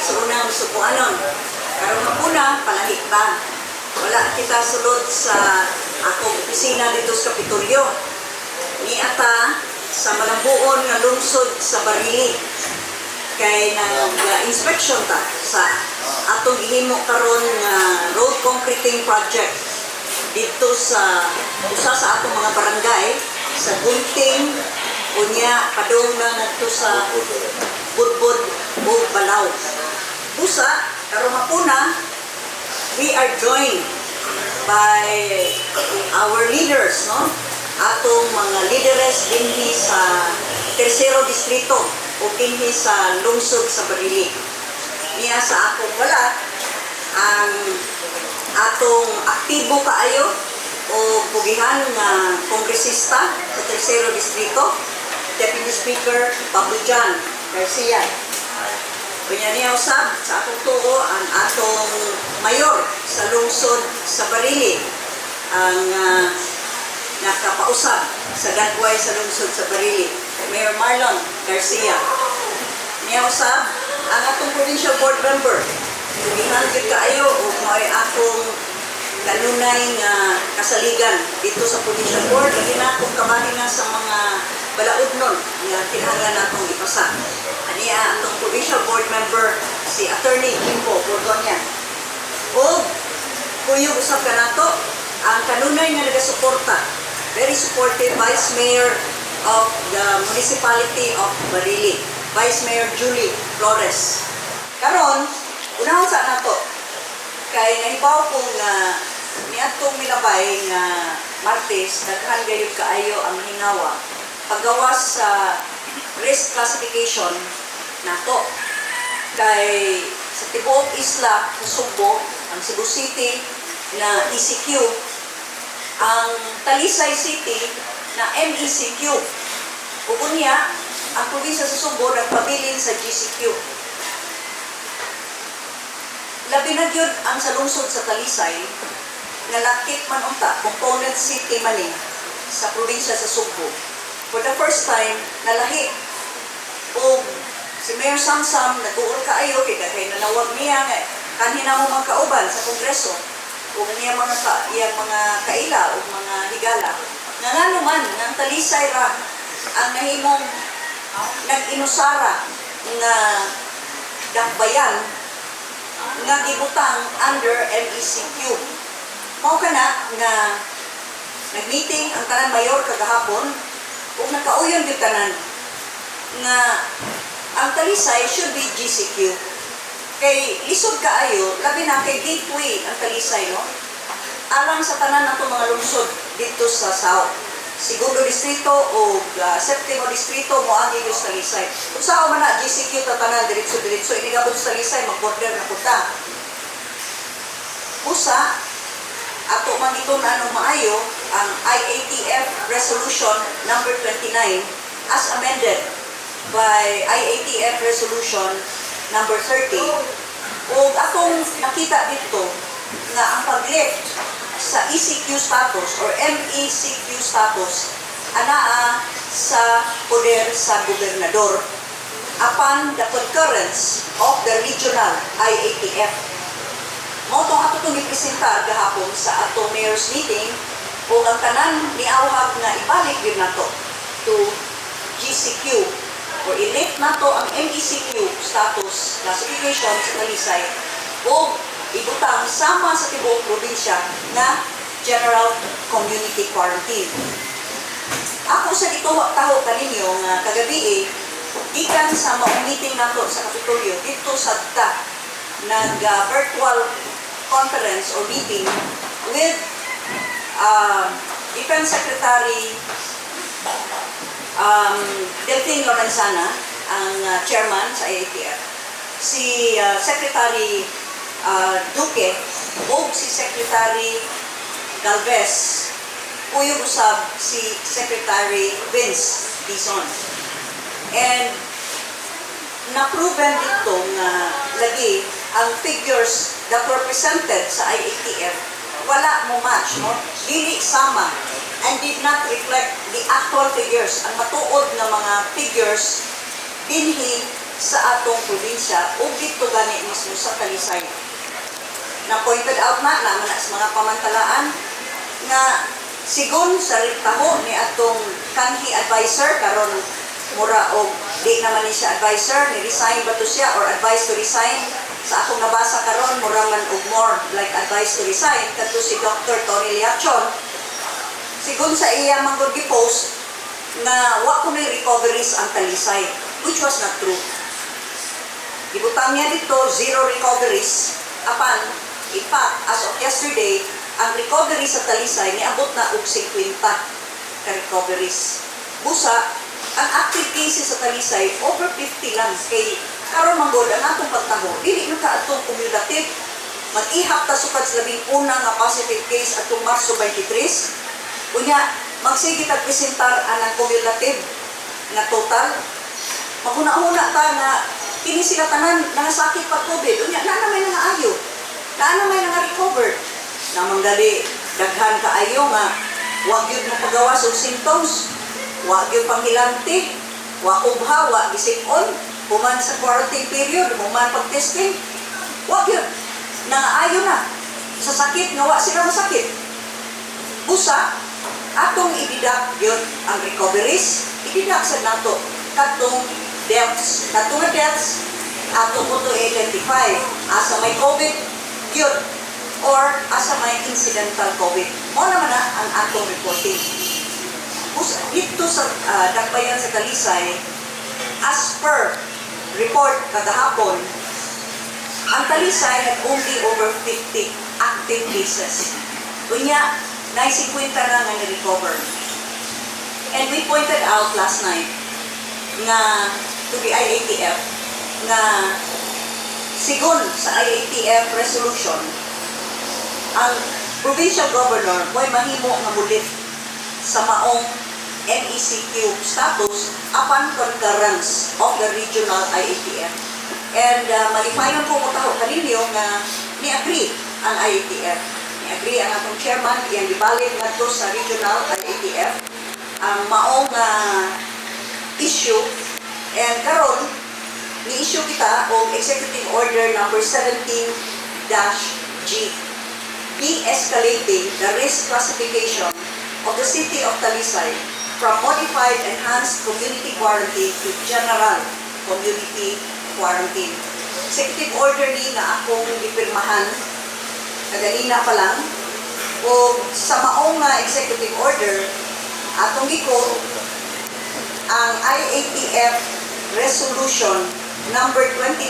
Igsuonang Sugbuanon. Karong hapuna, palahi pa. Wala kita sulod sa akong opisina dito sa Kapitolyo. Niata sa malambuon nga lungsod sa Barili. Kay nag-inspection ta sa atong gihimo karon nga road concreting project dito sa usa sa atong mga barangay sa Gunting, unya padung na ngadto sa Budbud ug Balaw. Busa, karong hapuna, we are joined by our leaders, no? Atong mga leaders dinhi sa Tersero Distrito o dinhi sa lungsod sa Barili. Niya sa akong wala ang atong aktibo kaayo o pugihan nga kongresista sa Tersero Distrito, Deputy Speaker Pablo John Garcia. Unya niya usab sa akong tuo ang atong mayor sa lungsod sa Barili, ang nakapausab sa dagway sa lungsod sa Barili, Mayor Marlon Garcia. Niya usab ang atong provincial board member. Pugihan gyud kaayo ug mao'y akong kanunay nga kasaligan dito sa provincial board, lagi na akong kabahin na sa mga balaudnon nga kinahanglan natong ipasa. Aniya atong provincial board member, si Attorney Jimbo Borgonia. O kuyog usab kanato ang kanunay nga nagasuporta, very supportive Vice Mayor of the Municipality of Barili, Vice Mayor Julie Flores. Karon, unahon sa nato kay nahibaw ko nga niadtong milabay nga Martes, daghan gayud kaayo ang hingawa paggawas sa risk classification nato, kay sa tibuok isla sa Sugbo, ang Cebu City na ECQ, ang Talisay City na MECQ. Ug unya, ang probinsya sa Sugbo nagpabilin sa GCQ. Labi na gyud ang sa lungsod sa Talisay nga lakip man unta, component city man ni sa probinsya sa Sugbo. For the first time, nalahi. O si Mayor Samsam nag-uol kaayo kay kay nanawag niya nga kanhi na mo mga kauban sa Kongreso ug niya mga ka, iyang mga kaila ug mga higala nga ngano man nga ang Talisay ra ang nahimong nag-inusara nga dakbayan nga gibutang under MECQ. Mao kana nga nag-meeting ang tanan mayor kagahapon ug nakauyon gyud tanan nga ang Talisay should be GCQ. Kay lisod kaayo, labi na kay gateway ang Talisay, no? Alang sa tanan natong mga lungsod dito sa South. Segundo Distrito o Septimo Distrito moagi gyud sa Talisay. Kung sao man na GCQ ta tanan diretso-diretso, inigabot sa Talisay, mag-border na punta. Usa, ato man gitun-an og maayo ang IATF Resolution number 29 as amended by IATF Resolution number 30, ug atong nakita dito nga ang pag-lift sa ECQ status or MECQ status anaa sa poder sa gobernador upon the concurrence of the regional IATF. Mao tong ato itong gipresentar gahapon sa ato mayor's meeting ug ang tanan niawhag nga ibalik gyud nato to GCQ or i-lift nato ang MECQ status classification sa Talisay o ibutang sama sa tibuok probinsya na General Community Quarantine. Ako sa gituwa taho kaninyo nga kagabi eh, gikan sa maong meeting nato sa Kapitolyo dito sa ta nag virtual conference or meeting with Defense Secretary Delfin Lorenzana, ang chairman sa IATF, si Secretary Duque, ug si Secretary Galvez, kuyog usab si Secretary Vince Dizon. And na-proven dito nga lagi ang figures that were presented sa IATF wala mo match, no? Dili sama and did not reflect the actual figures, ang matuod nga mga figures dinhi sa sa atong probinsya ug dito gani mismo sa Talisay. Na pointed out na naman na sa mga pamantalaan nga sigon sa taho ni atong kanhi advisor, karon mura og di naman ni siya advisor, ni resign ba to siya or advice to resign? Sa akong nabasa karon, mura man og more like advice to resign kadto si Dr. Tony Leachon. Sigon sa iya manggod gi-post nga wa kunoy recoveries ang Talisay, which was not true. Gibutang niya dito zero recoveries, apan in fact, as of yesterday, ang recovery sa Talisay niabot na og 50 ka recoveries. Busa ang active cases sa Talisay over 50 lang, kay karon man gud ang atong pagtaho dili na ka atong cumulative. Mag-ihap ta sukad sa 11 nga positive case atong Marso 23. Unya magsige tag presentar anang cumulative nga total, maghuna-huna ta nga kini sila tanan nangasakit pag COVID. Unya naa na may nangaayo, naa na may nanga-recover. Namanggali daghan kaayo nga wa gyud mo pagawas og symptoms, wa gyud panghilanti, wa ubha, wa gisip-on human sa quarantine period, human pag-testing, wa gyud nangaayo na sa sakit nga wa sila masakit. Busa atong i-deduct gyud ang recoveries, i-deduct sa nato katong deaths. Katong nga deaths, ato mo to identify asa may COVID gyud or asa may incidental COVID. Mao naman na ang atong reporting. Busa, dito sa Dakbayan sa Talisay, as per report kagahapon, ang Talisay had only over 50 active cases. Unya, 950 na nga ni-recover. And we pointed out last night nga to the IATF nga sigon sa IATF resolution, ang provincial governor mo'y mahimo nga mulift sa maong MECQ status upon concurrence of the regional IATF. And malipayon ko motaho kaninyo nga ni-agree ang IATF. Ni-agree ang atong chairman, iyang gibalik ngadto sa regional IATF ang maong issue, and karon ni-issue kita og Executive Order number 17-G, de-escalating the risk classification of the city of Talisay from modified enhanced community quarantine to general community quarantine. Executive order ni nga akong gipirmahan kaganina pa lang, o sa maong nga executive order, atong gi-quote ang IATF Resolution number 29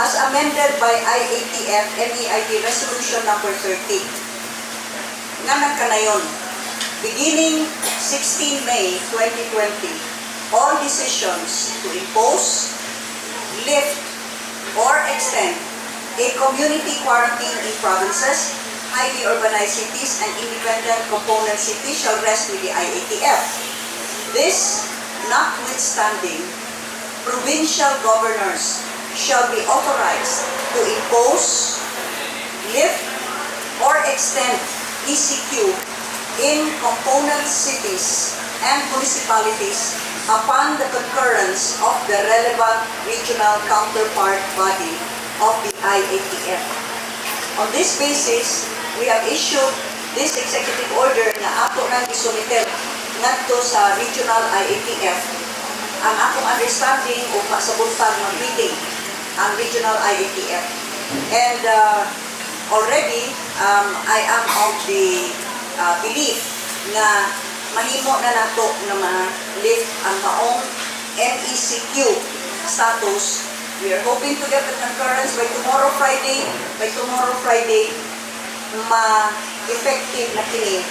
as amended by IATF MEIT Resolution number 30 nga nagkanayon: beginning 16 May 2020, all decisions to impose, lift, or extend a community quarantine in provinces, highly urbanized cities, and independent component cities shall rest with the IATF. This notwithstanding, provincial governors shall be authorized to impose, lift, or extend ECQ in component cities and municipalities upon the concurrence of the relevant regional counterpart body of the IATF. On this basis, we have issued this executive order na ato nang gisumiter ngadto sa regional IATF. Ang akong understanding, ugma sa buntag mag-meeting ang regional IATF. And already, I am of the belief nga mahimo na nato nga ma-lift ang maong MECQ status. We are hoping to get the concurrence by tomorrow Friday. By tomorrow Friday, ma-effective na kini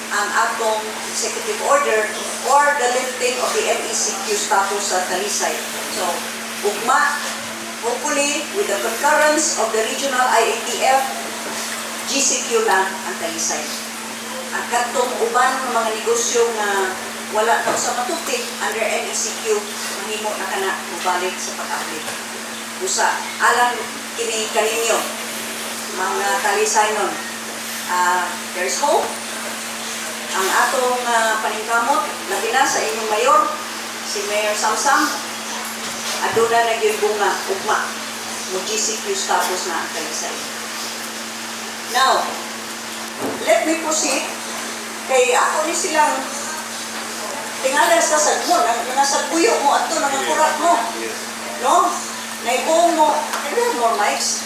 ang atong executive order or the lifting of the MECQ status sa Talisay. So, ugma, hopefully, with the concurrence of the regional IATF, GCQ na ang Talisay. Ang katong uban ng mga negosyo nga wala na sa matutik under MECQ, mahimo na kana mobalik sa pag-abli. Usa, alang kini kaninyo, mga Talisaynon, there's hope. Ang atong paningkamot, labi na sa inyong mayor, si Mayor Samsam, Aduna na gyud bunga ugma mo GCQ status na ang Talisay. Now, let me proceed kay ako ni silang tingala sa sagmo, nang mga sagbuyo mo ato, nangakurat mo. No? Naibuong mo, can we have more mics?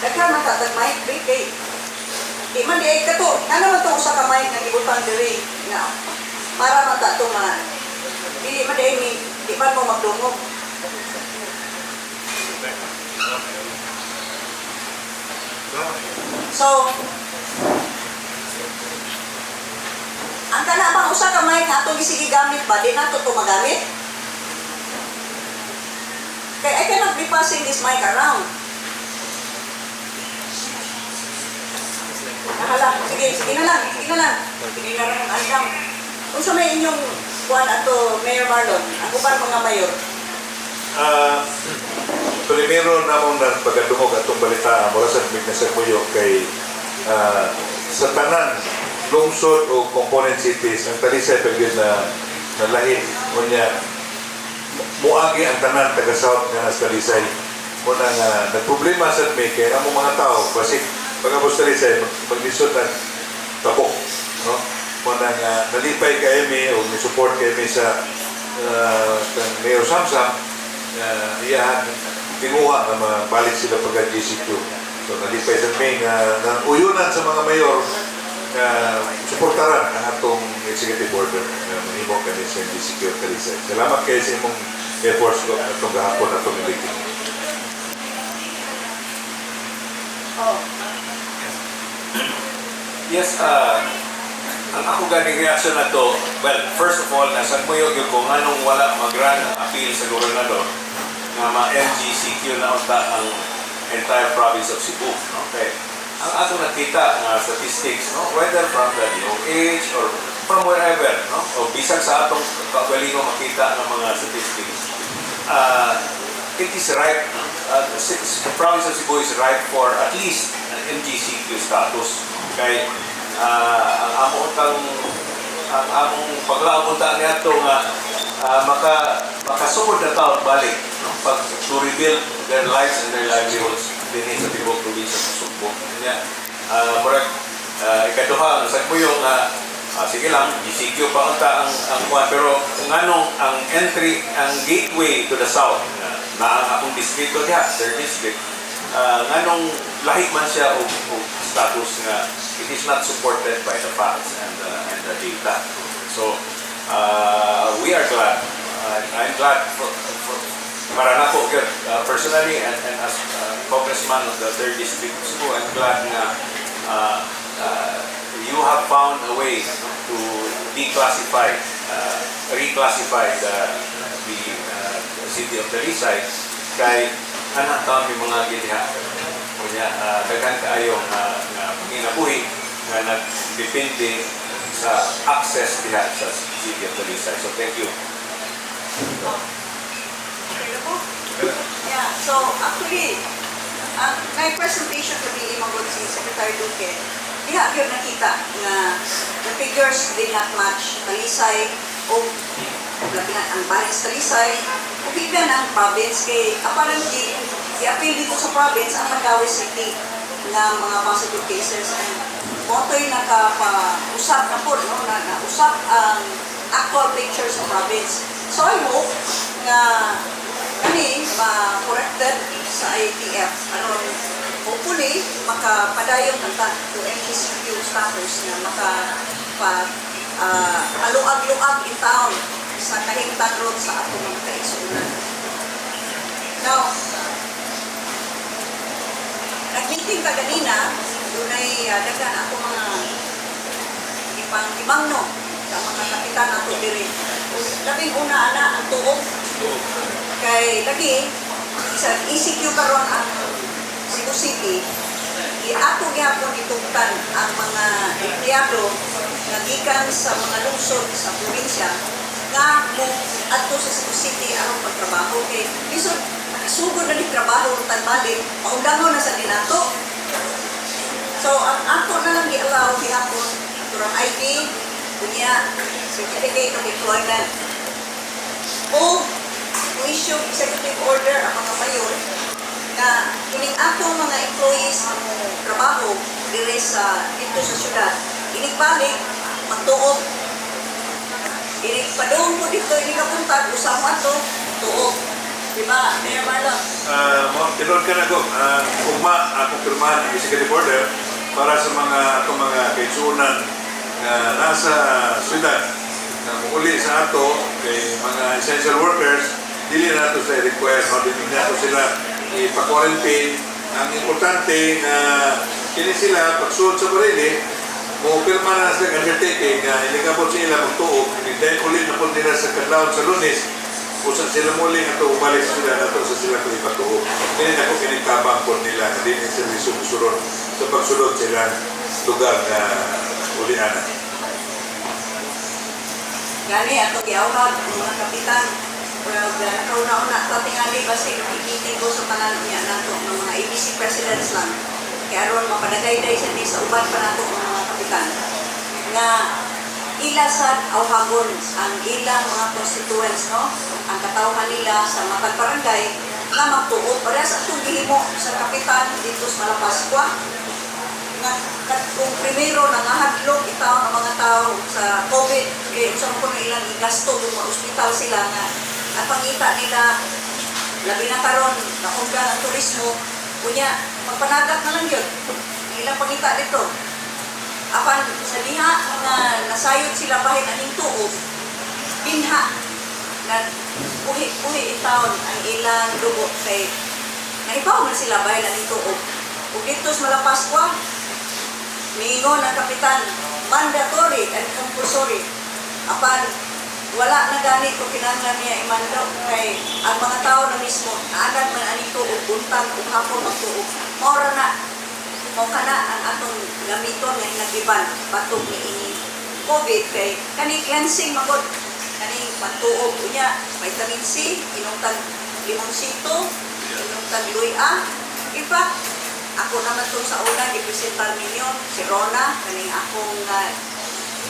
Daghan man tatag mic, be, kay di man di ay kato, nga naman to usa ka mic nga gibutang diri nga para man ta to ma dili man di ay ni di man mo magdungog. So, ang kana bang usa ka mic nga atong gisige gamit ba, di nato to magamit? Kay I cannot be passing this mic around. Nahala, sige, sige na lang, sige na lang. Sige na lang ang andam. Unsa may inyong kuan ato, Mayor Marlon, ang uban mga mayor? Primero namong nagpagadungog atong balita mura sa mig sa muyo kay sa tanan lungsod o component cities, ang Talisay pag yun na nalahi. Unya muagi ang tanan taga south nga nasa Talisay muna nga nagproblema sad mi kay among mga tao basig pag-abot sa Talisay maglisod na tabok, no? Muna nga nalipay kay mi o ni-support kay mi sa kang Mayor Samsam iyahan tinguha nga mabalik sila pagka GCQ. So nalipay sa mi nga nga uyunan sa mga mayor nga suportaran ang atong executive order nga mahimo kani sa GCQ Talisay. Salamat kay sa imong efforts ko atong gahapon atong meeting. Oh. Yes, ang ako ganing reaction na to, well, first of all, nasa muyo gyud ko nganong wala mag-run ang appeal sa gobernador nga ma-MGCQ na unta ang entire province of Cebu. No? Kay ang atong nakita nga statistics, no, whether from the DOH or from wherever, no, o bisan sa atong kaugalingon makita ng mga statistics, it is right, no? The province of Cebu is right for at least an MGCQ status. Kay ang amo tang ang among paglaom unta niadto nga makasugod na taon balik, no, pag to rebuild their lives and their livelihoods dinhi sa tibuok probinsya sa Sugbo. Nya murag ikaduha ang sagbuyo nga sige lang, GCQ pa unta ang kuan, pero nganong ang entry, ang gateway to the south nga na ang akong distrito diha, third district, nganong lahi man siya og status nga it is not supported by the facts and the data. So we are glad. I'm glad for para nako gyud personally and as congressman of the third district of Cebu, I'm glad nga you have found a way, no, to declassify, reclassify the city of Talisay kay anak taon may mga giliha. Kunya daghan kaayo nga panginabuhi nga nagdepende sa access diha sa city of Talisay. So thank you. Okay na po? Yeah, so actually, ang my presentation kami imong si Secretary Duque, diha gyud nakita nga the figures did not match Talisay o labi na ang bahin sa Talisay ug even ang province kay apparently i-appeal dito sa province ang Mandaue City nga mga positive cases and motoy nakapa-usap na po, no, na nausap ang actual picture sa province. So I hope nga kani ma-corrected sa IATF aron hopefully makapadayon na ta to MGCQ status nga maka pa paluag-luag in town sa kahimtang road sa atong mga kaigsuonan. Now, nag-meeting ka ganina, dunay daghan ako mga ipang ibangno sa mga kapitan nato diri. Labing una ana ang tuog kay lagi sa ECQ karon ang Cebu City, iato gihapon itugtan ang mga empleyado nga gikan sa mga lungsod sa probinsya nga mo adto sa Cebu City aron pagtrabaho kay lisod sugod na ni trabaho tan balik paundangon na sa dinato. So ang ato na lang gi-allow gihapon aturang ID, kunya certificate of employment o Mo-issue executive order ang mga mayor nga kining atong mga employees nga mo trabaho dire sa dito sa syudad, inig balik, magtuob. Inig padung mo dito, inig kapuntag, usa mo ato, tuob. Di ba, Mayor Marlon? Mo tinuod ka na ko. Ugma akong pirmahan ang executive order para sa mga atong mga kaigsuonan nga nasa syudad na muuli sa ato kay mga essential workers, dili na nato sila i-require, no? Dili nato sila ipa-quarantine. Ang importante nga kini sila pagsuot sa barili, mo pirma na sila ang undertaking nga iligabot sila magtuog, dahil uli na po nila sa kadlawon sa Lunes, usa sila muli nga to balik sila nato sa sila kung ipatuo. Kini nako kini tabang po nila nga dili sila isusulod sa pagsulod sila lugar nga ulianan. Gani ato giawhag ang mga kapitan. Well, nakauna-una ta tingali basig meeting ko sa tanan niya nato ng mga ABC presidents lang. Kaya aron mapadagayday sa ni sa uban pa nato ang mga kapitan nga ila sad awhagon ang ilang mga constituents, no, ang katawhan nila sa matag barangay nga magtuo parehas atong gihimo sa kapitan dito sa Malapascua nga kung primero nangahadlok itaw ang mga tao sa COVID kay unsa man kuno ilang gigasto kung ma-ospital sila, nga ang pangita nila, labi na karon naungga ang turismo, unya magpanagat na lang yun ang ilang pangita dito. Apan sa diha nga nasayod sila bahin aning tuob, dinha na uhi-uhi taon ang ilang dugo kay nahibaw man sila bahin aning tuob. Ug dito sa Malapascua, miingon ang kapitan, mandatory and compulsory. Apan wala na gani ko kinahanglan niya imando kay ang mga tao na mismo naanad man aning tuob, buntag ug hapon magtuob. Mao ra na, mao kana ang atong gamiton nga hinagiban batok ni ini COVID kay kani cleansing magod, kaning pagtuob, unya vitamin C, inom tag limonsito, inom tag luya. In fact, ako naman tong sa una gipresentar ninyo si Rona, kaning akong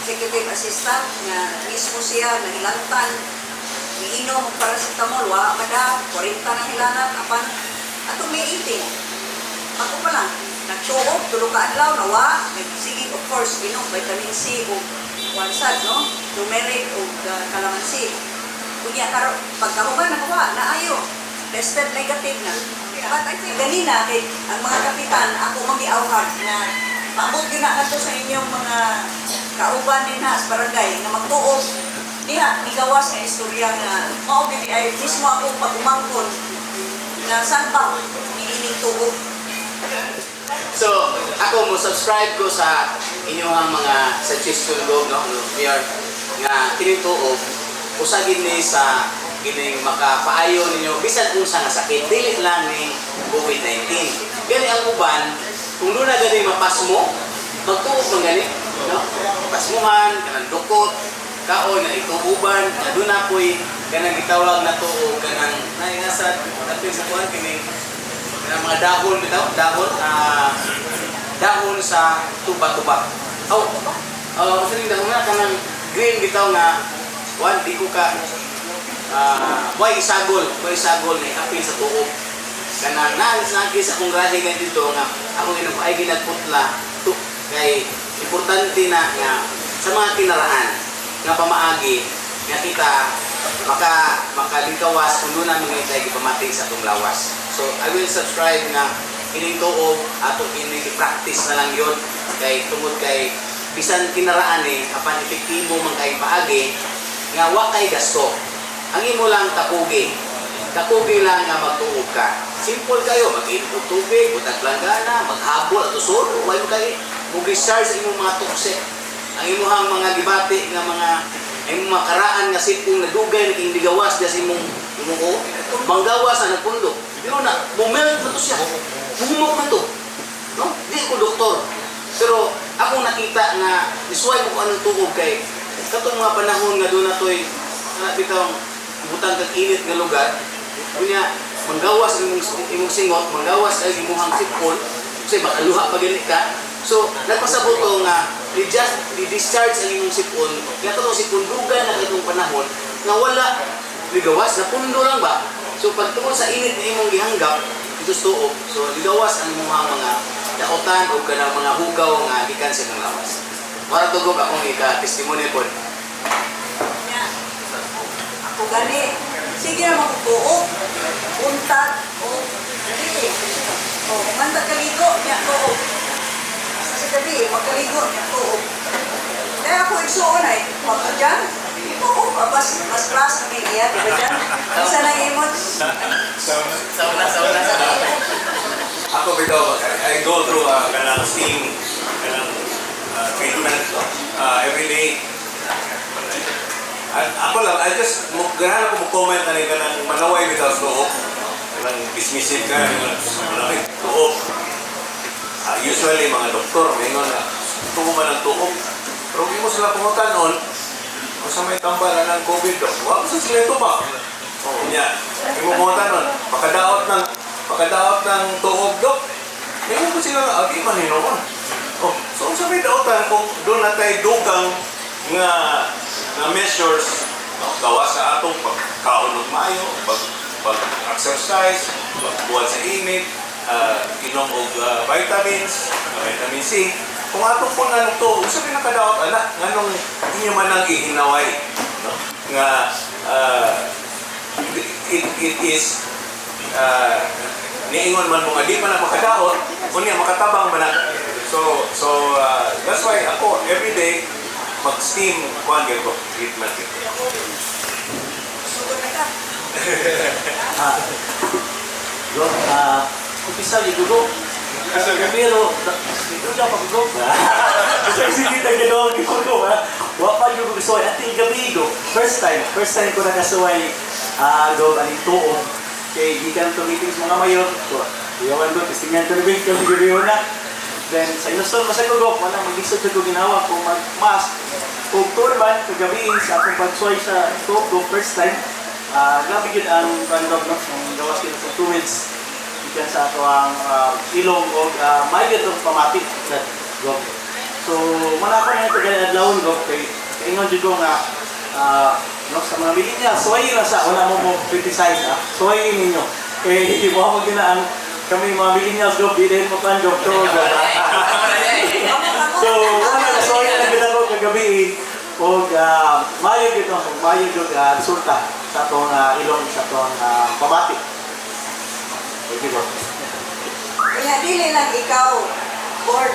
executive assistant nga mismo siya nahilantan, miinom og paracetamol, wa mada 40 na hilanat, apan atong may eating ako pa lang nagtuob 3 ka adlaw, nawa sige, of course inom vitamin C o wansad, no, turmeric o kalamansi. Unya karo pagkahuman nakuha naayo, tested negative na. But I think ganina kay ang mga kapitan ako magiawhag na paabot gyud na kadto sa inyong mga kauban din ha sa barangay nga magtuob diha. Migawas nga istorya nga mao gyud ay mismo akong pag-umangkon na salbaw niining tuob. So, ako mo subscribe ko sa inyong mga suggestion go, no, Mayor, nga kining tuob usa gid ni sa kining makapaayo ninyo bisan unsa nga sakit, dili lang ni COVID-19. Gani ang uban kung doon na gani mapasmo, magtuob man gani, no? Pasmuhan, kanang dukot, kaon na ituuban, na doon na po'y kanang gitawag na tuog, kanang naingasa apil sa kuan, kining kanang mga dahon bitaw, dahon dahon sa tuba-tuba. Oh, oh, sa dahon nga kanang green bitaw nga kuan, di ko ka way isagol ni apil sa tuob. Kanang naan sa sa akong rahi nga dito nga ako ginom ay ginagputla tu kay importante na nga sa mga kinaraan nga pamaagi nga kita makalingkawas kung doon namin ngayon tayo gipamati sa atong lawas. So I will subscribe nga kining tuob ato kini i-practice na lang yun kay tungod kay bisan kinaraan ni apan epektibo man kay paagi nga wa kay gasto. Ang imo lang kakugi. Kakugi lang nga magtuob ka. Simple kayo, mag-inom og tubig, butag langgana, maghabol ato solo, way mo kay mo discharge sa imong mga toxic. Ang imuhang mga gibati nga mga ang imong mga karaan nga sipong nadugay na king digawas sa imong imong o manggawas na nagpundo. Pero na, mumelt na to siya. Mumumok na to. No? Di ko doktor. Pero ako nakita nga isuway mo kung anong tuob kay katong mga panahon nga doon na to'y na bitawng butang kag init nga lugar, unya manggawas imong imong singot, manggawas ay imong sipon kasi makaluha pa gani ka. So nagpasabot ko nga di discharge ang imong sipon nga katong sipon dugay na katong panahon nga wala. Ligawas na pundo lang ba. So pag tungod sa init na imong gihanggap dito sa tuob, so ligawas ang imong mga daotan o kanang mga hugaw nga gikan sa imong lawas. Mara tugog akong ika-testimony pod. Nya, ako gani, sige na magtuog, untag, o dili. O, manda kaligo, nya tuog. Sa sa gabi, magkaligo, nya tuog. Kaya ako igsuon ay, pagka dyan, tuog pa, mas, mas class ang iya, di ba dyan? Isa na imot. Sauna, sauna, sauna. Ako bitaw, I go through kanang steam, kanang treatment, no? Every day. Ako lang, I just, ganahan ako mo-comment na kanang manaway bitaw sa tuok. Kanang dismissive ka, kanang manaway, tuok. Usually, mga doktor, may na, tuo man ang tuok. Pero hindi mo sila pangutanon, kung sa may tambal na ng COVID, dok, wa mo sa sila ito ba? Oo, niya. Hindi mo pangutanon, makadaot ng tuog, dok. May mo sila nga, agi man hinuon. Oh, so unsa may daotan kung doon na tayo dugang nga nga measures, no, gawa sa atong pagkaon og maayo, pag exercise, pagbuhat sa init, inom og vitamins, vitamin C. Kung atong po nga to, unsa may nakadaot ana nganong inyo man ang ihinaway, no? Nga it is niingon man mo nga di man na makadaot, unya makatabang man na. So that's why ako every day mag-steam kuan gyud ko, treatment gyud ko. Sugod na ka. Go, umpisa yung gugo. Pero, duda pa gugo. Kasi sige na gano'n, gugo ha. Wa pa yung gugo. Until gabi go. First time ko nakasuway go aning tuog. Kay gikan to meetings mga mayor. So, iyawan ko, testingan ko na ba yung gabi na. Then, sa inusol pa sa gugo, wala maglisod sa ko ginawa kung mag-mask. Ug turban, kagabi sa akong pagsuway sa tuog go, first time. Grabe yun ang random, no? Ang gawas kita sa fluids gikan sa ato ang ilong o maayo itong pamati that go. So, muna ko na ito ganyan adlawon go kay kaingon jud ko nga no, sa mga millennials, suway lang sa wala mo mo criticize ah. Suway ninyo. Kay mo mo gina ang kami mga millennials go di din mo kan go to go. So, wala na suway na gid ako kagabi og maayo gyud no, maayo gyud resulta sa atong ilong, sa atong pamati. Thank you, bro. Kaya dili lang ikaw, board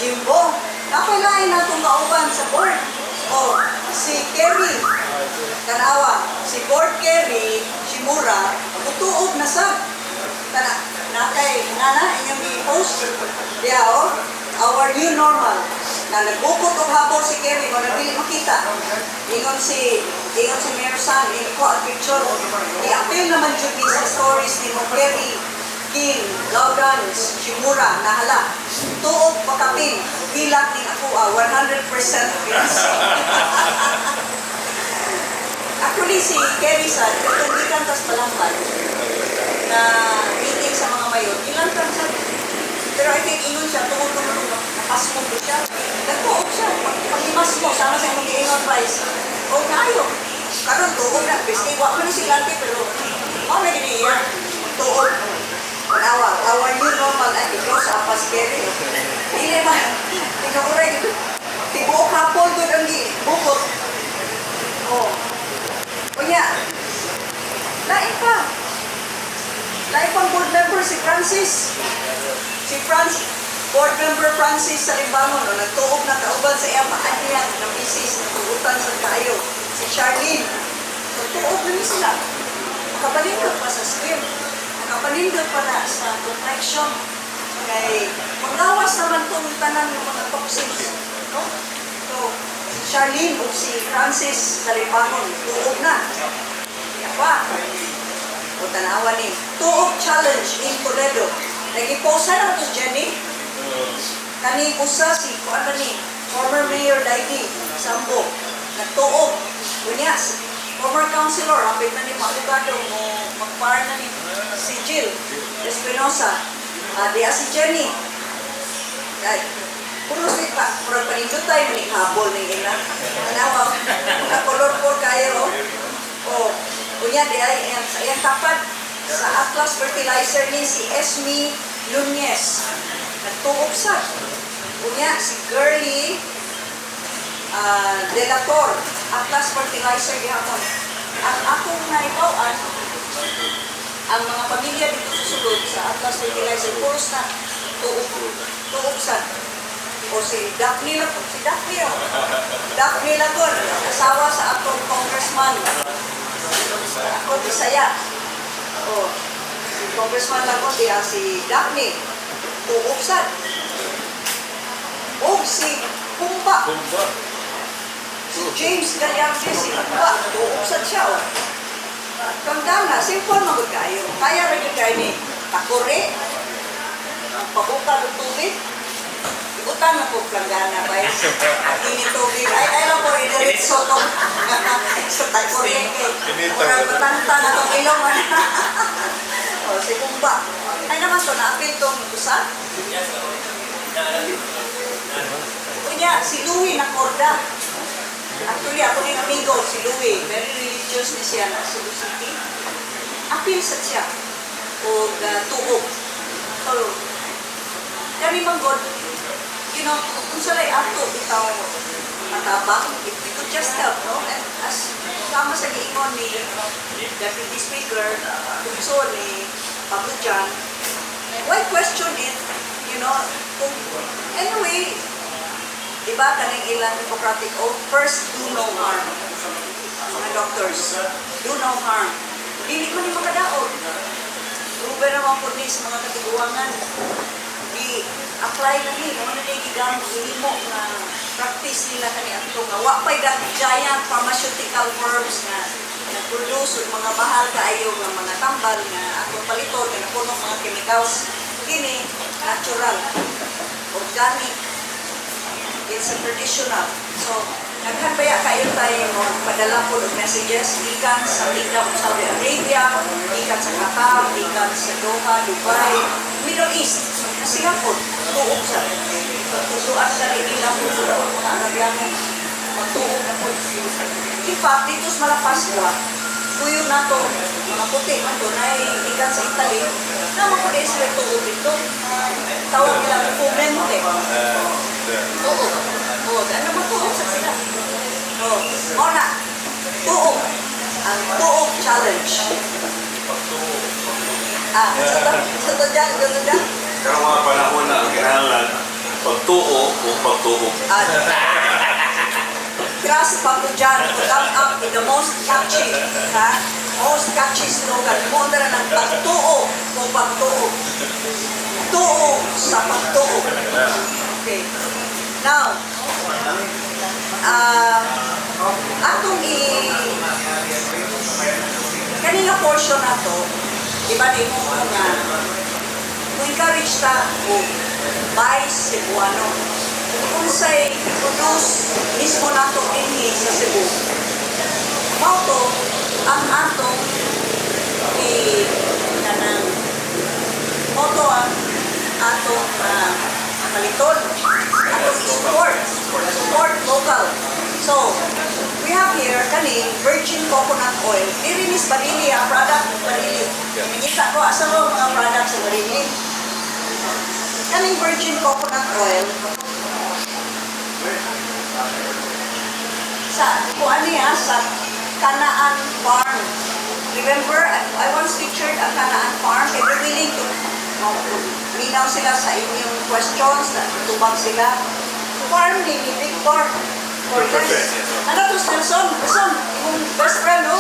Jimbo. Napailain na itong kauban sa board. O, si Kerry, tanawa, si Board Kerry, Shimura, mutuog na sa. Tana, nakay, nana, inyong i-post. Diya, oh, our new normal. Na nagbukot og habol si Kerry, mo nabili makita. Ingon si Mayor San, ko ang picture. I-appeal naman jud ni sa stories ni mo Kerry King, Lawrence, Shimura, nahala. Tuog pakapin, hilak ning ako 100% fix. Actually, si Kerry sa, katong gikan tas Palamban, na meeting sa mga mayor, gilantan siya. Pero I think ingon siya, tungod tungod napasmo ko siya. Nagtuog siya, pag mo, sama sa imong giingon price. O naayo. Karon tuog na, bisky wa man ni sila pero mao na gini iya. Tuog. Tanawa, our new normal ay ikaw sa apas Kerry. Dili ba? Ikaw rin. Tibuok hapon doon ang bukot. Oh. Unya, lain pa. Lain pang board member si Francis. Si Francis, board member Francis sa Limbangon, no, nagtuog na kauban sa iyang maanyang na misis, natugutan sa kayo. Si Charlene. Nagtuog na ni sila. Makapanindot pa sa skin. Makapanindot pa na sa complexion. Kay panglawas naman tong tanan ng mga toxins. No? So, si Charlene o si Francis sa Limbangon, tuog na. Iya pa. O tanawa ni, Tuog Challenge in Toledo. Nag-post na to si Jenny. Kani usa si kuan man ni former Mayor Daidi Sambo. Nagtuog. Unya, former councilor, hapit na ni maabogado mo magpar na ni si Jill Espinosa. Diya si Jenny. Ay, puro si pa, puro panindutay man ni habol ning ila. Tanawa, mga colorful kayo. Oh. Unya di ay ang sa iyang tapad sa Atlas Fertilizer ni si Esme Nunez. Nagtuob sa. Unya si Girly Delator, Atlas Fertilizer gihapon. Ang akong naibaw-an, ang mga pamilya dito sa sulod sa Atlas Fertilizer, puros na tuob, tuob sa. O si Daphne, si Daphne, oh. Daphne Lagon, asawa sa atong congressman. Ako, Bisaya. O, si Congressman Lagon, diya si Daphne, tuob sa. O si Pumba, Kumba. si James Gallarde, si Pumba, tuob sa siya. O. Kangdang na, simple magod kayo. Kaya rin yun kayo ni takuri, pabuka ng tubig, ibutan na po planggana ba? Ini tubig. Ay, ay lang po, idiretso to. Sa takuri. Murag matanta na itong ilong. O, si Pumba. Ay naman to, naapil tong usa. Unya, si Louie Nacorda. Actually, ako ning amigo, si Louie. Very religious ni siya na Cebu City. Apil sa siya. O tuog. So, kami man God, kung sa lay ato, bitaw matabang, if we could just help, no? And as sama sa giingon ni Deputy Speaker, Tugso ni Pablo Jan, why question it, kung, anyway, di ba kaning ilang Hippocratic oath, first do no harm. Mga doctors, do no harm. Dili man ni makadaot. Proven naman po ni sa mga katiguangan. Di apply na ni, mo na ni gigamit gihimo nga practice nila kani adto nga wa pay that giant pharmaceutical firms nga nag-produce og mga mahal kaayo nga mga tambal nga atong paliton nga napuno mga chemicals. Kini natural, organic, it's a traditional. So, daghan baya kayo tayo mo padala po og messages gikan sa Kingdom of Saudi Arabia, gikan sa Qatar, gikan sa Doha, Dubai, Middle East. Na sila po, tuog sa pagtutuan sa rin nila po sa mga Arabiano, magtuog na po. In fact, dito sa Malapascua, tuyo na to, mga puti man to, na gikan sa Italy, na mga puti sila tuog dito. Tawag nila fumente. Tuog. Oo, ano mo tuog sa sila? Oo, mao na. Tuog. Ang tuog challenge. Ah, sa to dyan, sa to dyan. Karong mga panahon na ang kinahanglan pagtuo o pagtuo. Ah, trust Pablo Jan to come up with the most catchy, ha? Most catchy slogan. Mo na ng pagtuo o pagtuo. Tuo sa pagtuo. Okay. Now, atong i kanina portion na to, di ba di mo nga mo encourage ta og buy Cebuano. Kung unsay produce mismo nato dinhi sa Cebu. Mao to ang atong i kanang mao to ang atong paliton, atong support, support local. So, we have here kani virgin coconut oil. Diri ni Barili, ang product ng Barili. Nangita ko asa mo mga product sa Barili. Kaning virgin coconut oil sa kuan niya sa Kanaan Farm. Remember, I once featured ang Kanaan Farm. Kaya they're willing to minaw sila sa inyong questions, na tubag sila. Farm ni Victor Cortez. Ano to, Nelson? Nelson, imong best friend, no?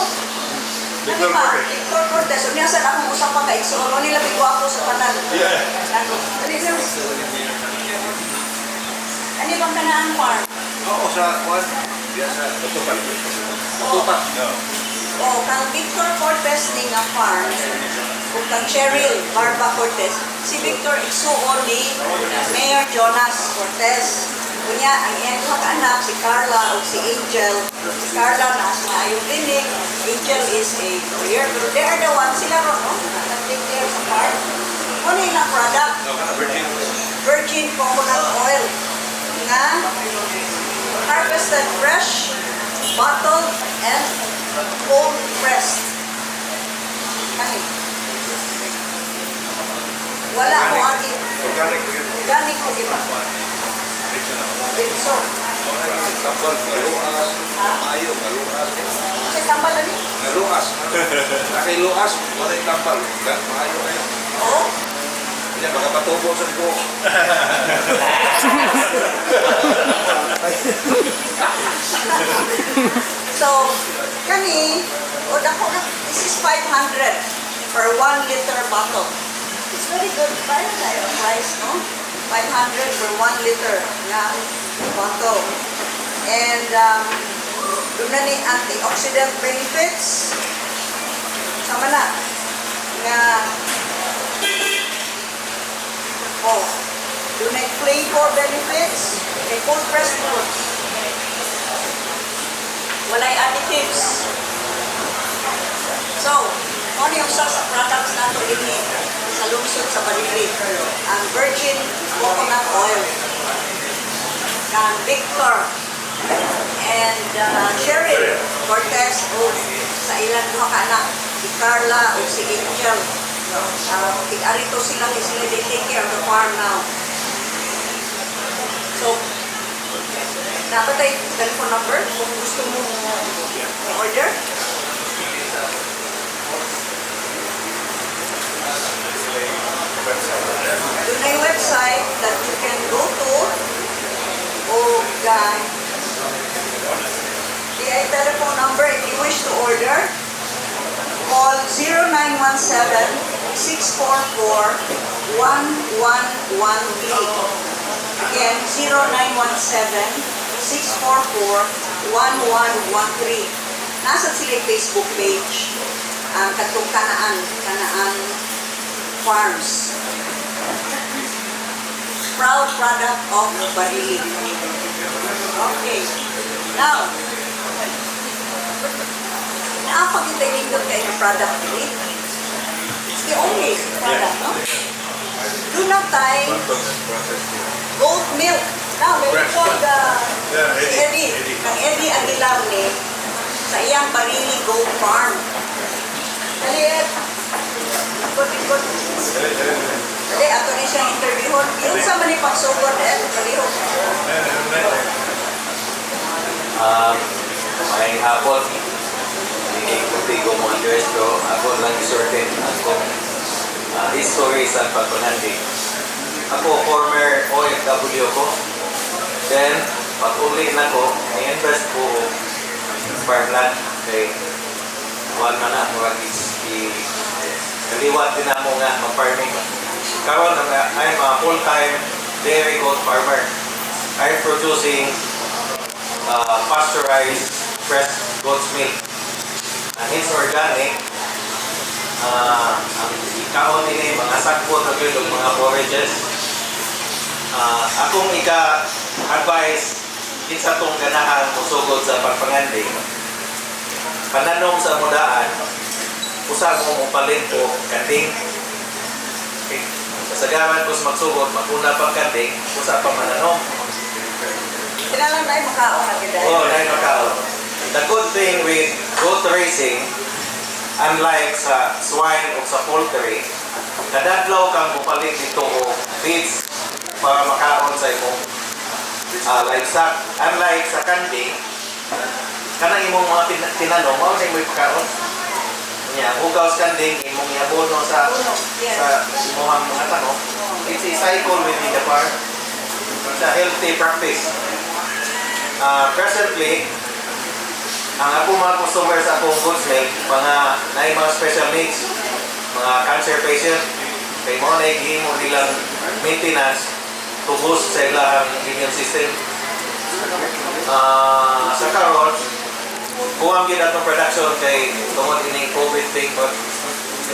Victor Ano ba? Cortez. Victor Cortez. Unya sa akong usap pa kay Igsoon, nila bigwa ako sa tanan. Yeah. Ano? Ano yun? Ano bang Kanaan Farm? Oo, sa kuan. Diya sa Tutupan. Tutupan. O, kang Victor Cortez ni nga farm, ug kang Cheryl Barba Cortez, si Victor igsuon ni Mayor Jonas Cortez. Unya, ang iyang duha ka anak, si Carla ug si Angel. Si Carla na sa maayong clinic, Angel is a lawyer. Pero they are the ones, sila ron, no? Nag-take care sa farm. Ano ilang product? Virgin coconut oil nga harvested fresh, bottled, and cold pressed. Kani. Wala ko agi. Organic yun. Organic ko di ba? Diretso. Tambal, ngaluas, maayo, ngaluas. Sa tambal ani? Ngaluas. Nakailuas, wala yung tambal. Maayo kayo. Oo. Hindi, baka patubo sa ko. So, kani, o dako na, this is 500 per 1 liter bottle. It's very good. Parang tayo ang price, no? 500 per 1 liter nga bottle. And doon na ni antioxidant benefits. Sama na. Nga, oh, doon na flavor benefits. Kay cold pressed foods. Walay additives. So, ano yung usa sa products nato dinhi sa lungsod sa Barili? Ang virgin coconut oil. Kang Victor and Cheryl Cortez o sa ilang duha ka anak, si Carla o si Angel. Tig-arito sila kay sila, they take care of the farm now. So, dapat ay telephone number kung gusto mo order. Doon na yung website that you can go to o the telephone number if you wish to order. Call 0917-644-1113. Again, 0917-644-1113. Nasa sila yung Facebook page, ang katong Kanaan, Kanaan Farms. Proud product of Barili. Okay. Now, naapag yung nindot kayo ng product dili. It's the only product, no? Do not tay goat milk. Now, we will call the Yeah, si Eddie. Eddie. Eddie. Kang Eddie Aguilar ni sa iyang Barili Goat Farm. Dali, Ed. Ikot, ikot. Dali, ato ni siyang interviewon. Yung sa man ni pagsugod, Ed, palihog. May hapon, hindi ko tigo mo address pero ako lang isorte akong history sa pagpangandig. Ako, former OFW ko. Then, pag uli na ko, ni-invest ko og farmland kay kuan man na, murag is i kaliwat din na mo nga mag-farming. Karon ang I'm a full-time dairy goat farmer. I'm producing pasteurized fresh goat's milk. And it's organic. Ang ikaon nini mga sakpo na gyud og mga forages. Akong ika-advise kinsa tong ganahan mosugod sa pagpanganding. Pananom sa mudaan, usa mo mopalit og kanding. Okay. Kasagaran ko sa magsugod, maguna pang kanding, usa pa mananom. Kailangan tayo makaon na kita. Oh, dahil makaon. The good thing with goat raising, unlike sa swine o sa poultry, kadadlaw kang mupalit dito og feeds para makaon sa imong livestock. Unlike sa kanding, kanang imong mga tinanom, mao na imong ipakaon. Nya, hugaw sa kanding, imong iabono sa Abono, yes. sa imong mga tanom. It's a cycle within the farm. It's a healthy practice. Presently, ang ako mga customer sa akong goat's milk, mga naay mga special needs, mga cancer patient, kay mo na gihimo nilang maintenance to boost sa ilang immune system. Sa karon, kuwang gyud atong production kay tungod ining COVID thing, but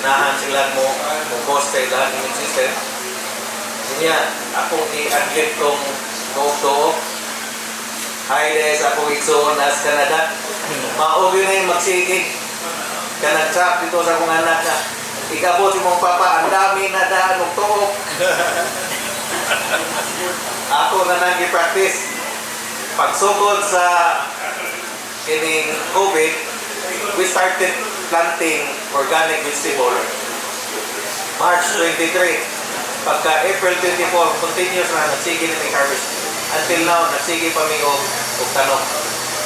ganahan sila mo mo boost sa ilang immune system. Niya, akong i-adlib tong tuog-tuog. Hi there sa akong igsoon nas Canada. Mao gyud na yung magsigig. Kanang chat dito sa akong anak na ikabot imong papa, ang dami na daan og tuok. Ako na nang gi-practice. Pagsugod sa kining COVID, we started planting organic vegetable, March 23. Pagka April 24, continuous na, nagsige na may harvest. Until now, nagsige pa mi og tanom.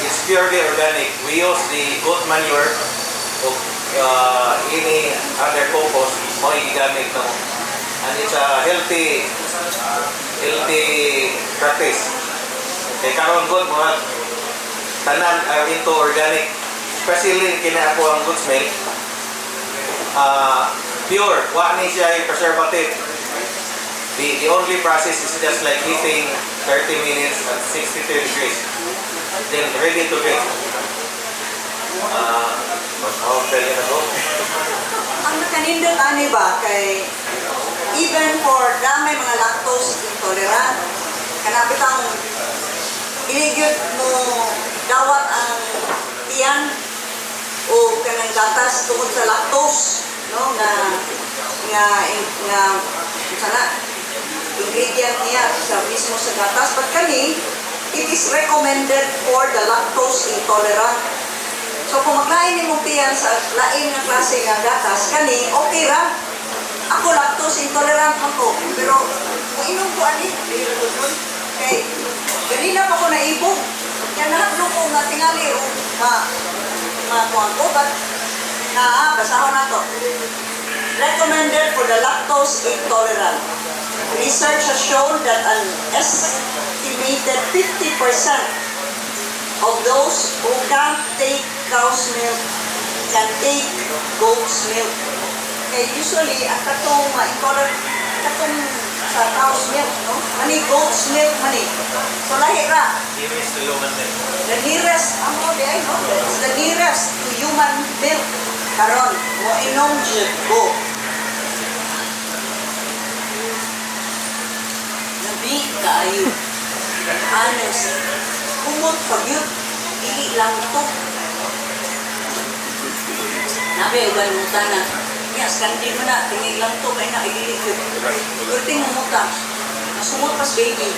It's purely organic. We use the goat manure o any other compost mo gigamit no. And it's a healthy healthy practice. Kay karon gud, mga tanan are into organic. Especially kini ako ang goat's milk. Pure, wa ni siya preservative. The only process is just like heating 30 minutes at 63 degrees. Then ready to drink. Mas dali na ko. Ang nakanindot ani ba kay even for dami mga lactose intolerant, kana bitang dili gyud mo dawat ang tiyan o kanang gatas tungod sa lactose, no, nga nga nga sana ingredient niya sa mismo sa gatas, but kani, it is recommended for the lactose intolerant. So kung maglain nimong tiyan sa lain nga klase nga gatas, kani okay ra. Ako, lactose intolerant man ko, pero kung inom ko ani, dili ra gud kay ganina pa ko naibog. Kaya nahadlok ko nga tingali o ma makuha ko, but naa, basahon nato. Recommended for the lactose intolerant. Research has shown that an estimated 50% of those who can't take cow's milk can take goat's milk. Kaya usually, ang katong intolerant, katong sa cow's milk, no? Mani, goat's milk, mani. So, lahi ra. Nearest to human milk. The nearest, amo di ay, no? It's the nearest to human milk. Karon, mo inom jud ko. Labi kaayo. Honest. Kumot pa gyud. Dili lang to. Nabi, uban mo na. Niya, skandi mo na. Tingin lang to. Kaya na, dili gyud. Perting mumuta. Masumot pas baby.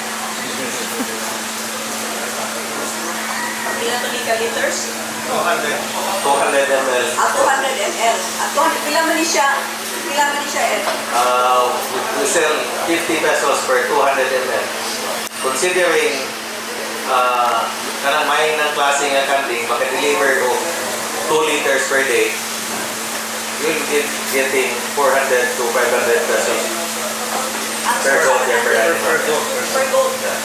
Pila to ni ka liters? 200. 200 ml. Ah, 200 ml. Ah, 200, pila man ni siya? Pila man ni siya, eh? We sell 50 pesos per 200 ml. Considering kanang may ng klase nga kanding maka-deliver og 2 liters per day, you'll get getting 400 to 500 pesos Ah, per goat, yeah, per animal. Per goat. Per goat. Yeah.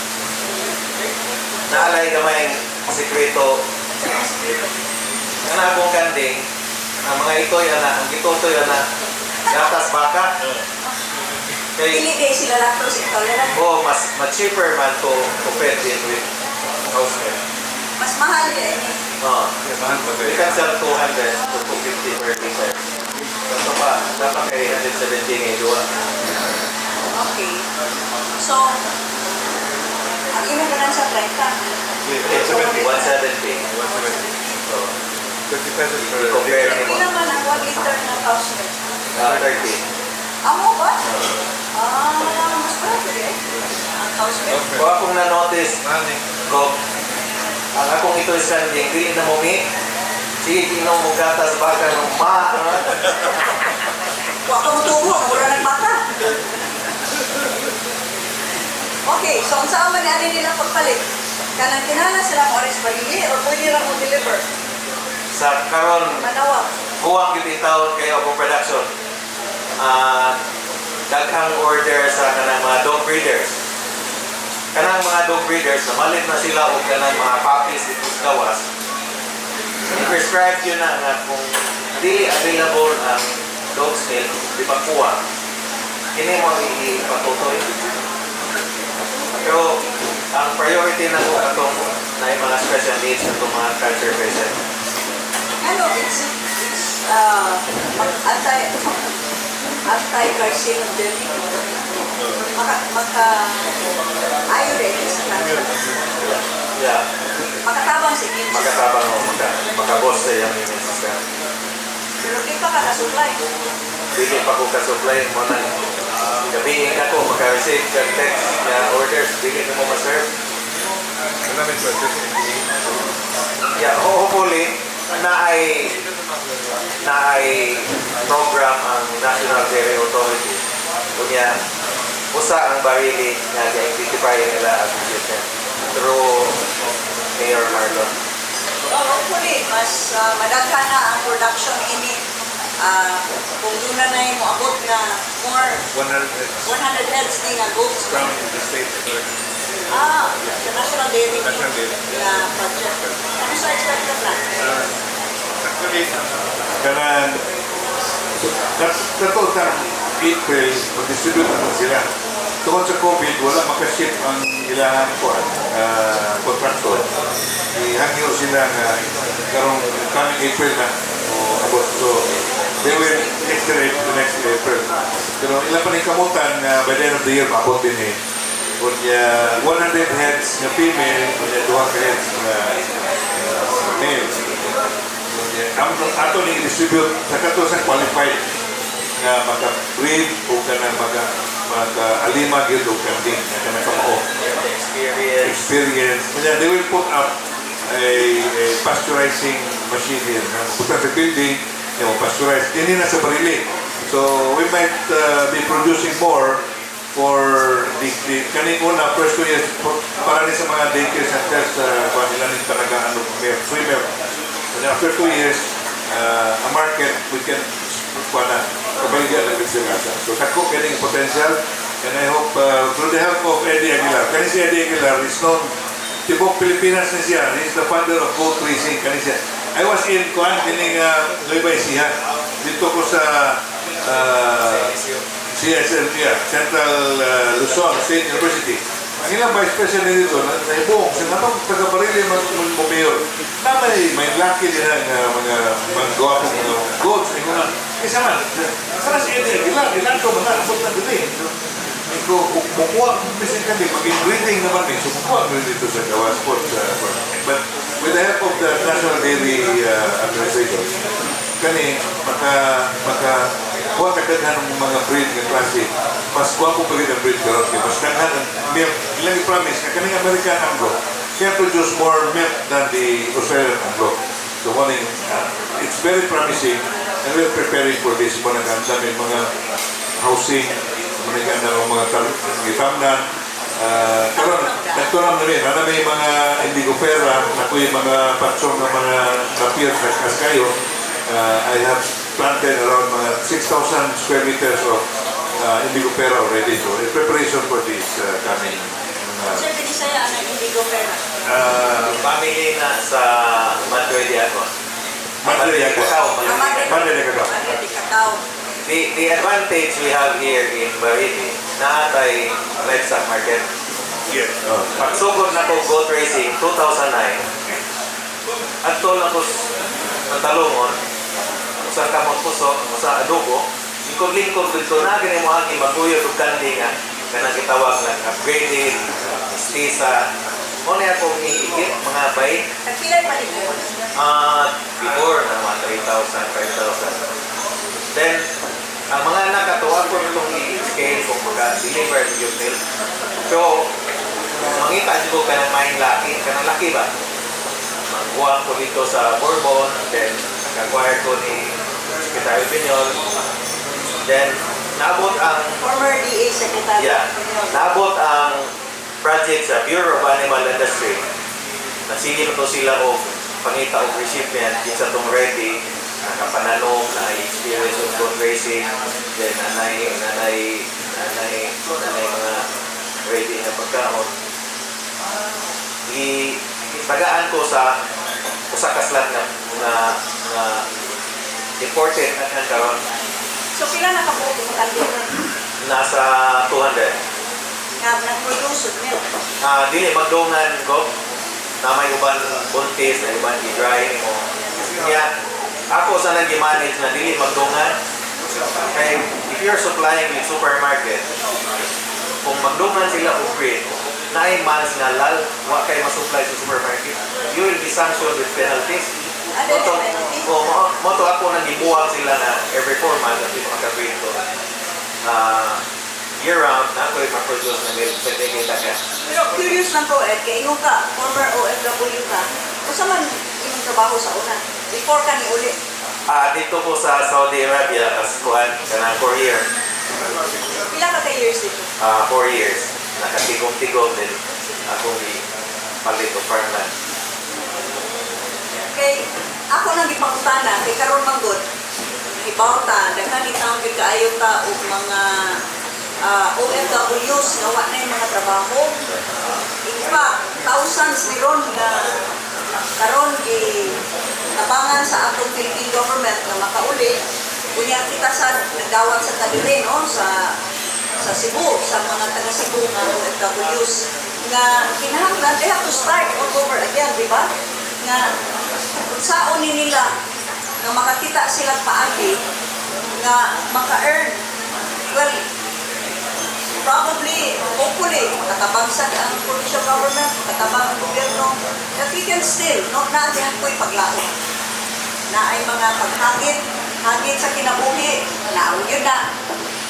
Naalay gamay sikreto nga akong kanding, ang mga itoy ana, ang gitutoy ana, gatas baka. Kay Dili day sila lactose intolerant. Oh, mas cheaper man to feed it with cow's milk. Mas mahal eh. Oh, Yeah, mahal pa we kayo. can sell 200 to 250 per liter. Kato pa, dapat kay 170 nga duha. Okay. So, ang imo ka sa 30. 170. 170. 170. So, 20 pesos per compare liter. Pila man ang 1 liter na cow's milk? 30. Amo ba? Ah, mas barato eh. Ang cow's milk. Kung akong na-notice, Mahal eh. ko, ang akong ito is kanding, dili na mo mi, sige, inom mo gatas baka ng ma. Wa ka mutubo, mura ng baka. Okay, so unsa man ni ani nila pagpalit? Kanang kinahanglan sila mo aris balili or pwede ra mo deliver? Sa karon, Manawag. kuwang gyud taon kayo akong production. Ah, daghang order sa kanang mga dog breeders. Kanang mga dog breeders, namalit na sila og kanang mga puppies dito sa gawas. I-prescribe yun na nga kung dili available ang dog's milk, di pa kuha. Kini mo ipatutoy. Pero ang priority na ko atong na yung mga special needs atong mga cancer patient. Ano, it's anti carcinogenic. Maka ayo rin sa cancer. Yeah. Makatabang sa immune system. Makatabang o makabos sa iyang immune system. Pero di pa ka na-supply. Dili pa ko ka-supply mo na. Gabihin ako, maka-receive ka text na orders, dili na mo ma-serve. Ano namin purchase? Yeah, hopefully, na ay Naay program ang National Dairy Authority. Unya, usa ang Barili nga gi-identify nila as recipient through Mayor Marlon. Well, hopefully, mas madaghan na ang production ini. Kung doon na na mo abot nga more 100 100 heads ni nga goats. From the state. Ah, sa National Dairy. National Dairy. Na project. Ano sa expected na? Actually, kanang kato sa April, mag-distribute naman sila. Tungod sa COVID, wala makaship ang ilang kuan, contractor. Ihangyo sila nga karong coming April na o abot. So, they will accelerate to next April. Pero ilang pa ning kamutan nga by the end of the year, maabot din eh. Unya 100 heads nga female, unya duha ka heads nga male. Ang ato ni distribute sa kato sa qualified nga maka-breed o kanang maka alima gyud og kanding nga kanang kamao Experience. Experience. Kanya they will put up a pasteurizing machine here na butang sa building nga mo pasteurize dinhi na sa Barili. So we might be producing more for the kaning una first 2 years para ni sa mga daycare centers sa kuan nila ning talaga ano milk, free milk. And after 2 years, a market we can kuan na kabaligya na gud sila sa. So dako kining potential and I hope through the help of Eddie Aguilar. Kani si Eddie Aguilar is known tibok Pilipinas ni siya. He is the founder of goat racing kani siya. I was in kuan kining Nueva Ecija. Dito ko sa CSL, yeah, Central Luzon State University. Ang ilang vice president dito, na naibong, sa natong taga-Barili man mo mayor, na may lucky din ang mga gwapong mga goats. Ingon na, isa man, sana si Eddie Aguilar, ilan ko mga abot na dili. Iko, mukuha, bisin kami, maging breeding naman eh. So, mukuha ko dito sa Gawa Sports. But with the help of the National Dairy Administration, kani maka kuha ka daghan ng mga breed nga klase, mas gwapo pa gid ang breed karon kay mas daghan ang milk. Ilang i-promise nga kaning American Anglo can produce more milk than the Australian Anglo. So morning, it's very promising and we're preparing for this. Mo nang namin mga housing, mo nang ang mga gitamnan. Karon nagturam namin na may mga indigofera na ko yung mga patsong ng mga napir na kaskayo. I have planted around mga 6,000 square meters of indigofera already. So in preparation for this coming Sir, Binisaya, ang indigofera? Family na sa Madre de Agua. Madre de Agua. Cacao. Ah, Madre. Madre de Cacao. Madre de Cacao. The advantage we have here in Barili, naatay livestock market. Yes. Pagsugod na ko goat racing, 2009, adto lang ko Mantalongon, usa ka kamot puso, usa adobo, lingkod-lingkod dito na gani mo agi maguyod og kanding nga kanang gitawag nga upgraded, mestiza. Mo na akong iikit mga bay. Nagpilay pa ko. Ah, before na mga 3,000, 5,000. Then, ang mga anak ato, ako itong i-scale kung maka-deliver yung milk. So, mangita ko ka ng maing laki, kanang laki ba? Magkuha ko dito sa Bourbon, then nag-acquire ko ni Secretary Piñol. Then, naabot ang Former DA Secretary. Yeah. Naabot ang project sa Bureau of Animal Industry. Nagsige na to sila og pangita og recipient kinsa tong ready nakapananom na experience of goat racing, then nanay mga ready nga pagkaon i tagaan ko sa usa ka slot nga imported at karon. So, pila na kabuok mo kanding Nasa 200. Nga nag-produce og milk? Ah, dili magdungan ko na may uban buntis, na uban i-dry mo. Kaya ako sa nang manage na dili magdungan. Kay if you're supplying with supermarket, kung magdungan sila og breed, 9 months nga lal, wa kay masupply sa supermarket, you will be sanctioned with penalties. Ah, Moto, penalty? oh, mo to ako nang gibuwag sila na every 4 months at least maka-breed ko. Ah, year round na ako ma-produce na milk pwede kita ka. Pero curious lang ko, Ed, kay ingon ka, former OFW ka, unsa man imong trabaho sa una? Before ka ni uli? Dito po sa Saudi Arabia as kuan kanang courier. Pila ka ka years dito? 4 years. Nakatigom-tigom din akong palit og farmland. Kay ako nang gipangutana kay karon man gud hibaw ta daghan ni taon gyud kaayo ta og mga OFWs nga wa na yung mga trabaho. In fact, thousands ni ron nga karon gi tabangan sa atong Philippine government nga makauli. Unya kita sa nagdawat sa kadiri, no, sa Cebu, sa mga taga Cebu nga OFWs nga kinahanglan they have to start all over again, di ba? Nga unsaon ni nila nga makakita sila paagi nga maka-earn. Well, probably, hopefully, makatabang sa ang provincial government, makatabang ang gobyerno, that we can still, no, naa ko'y paglaom. Na ay mga paghagit, hagit sa kinabuhi, naon yun na.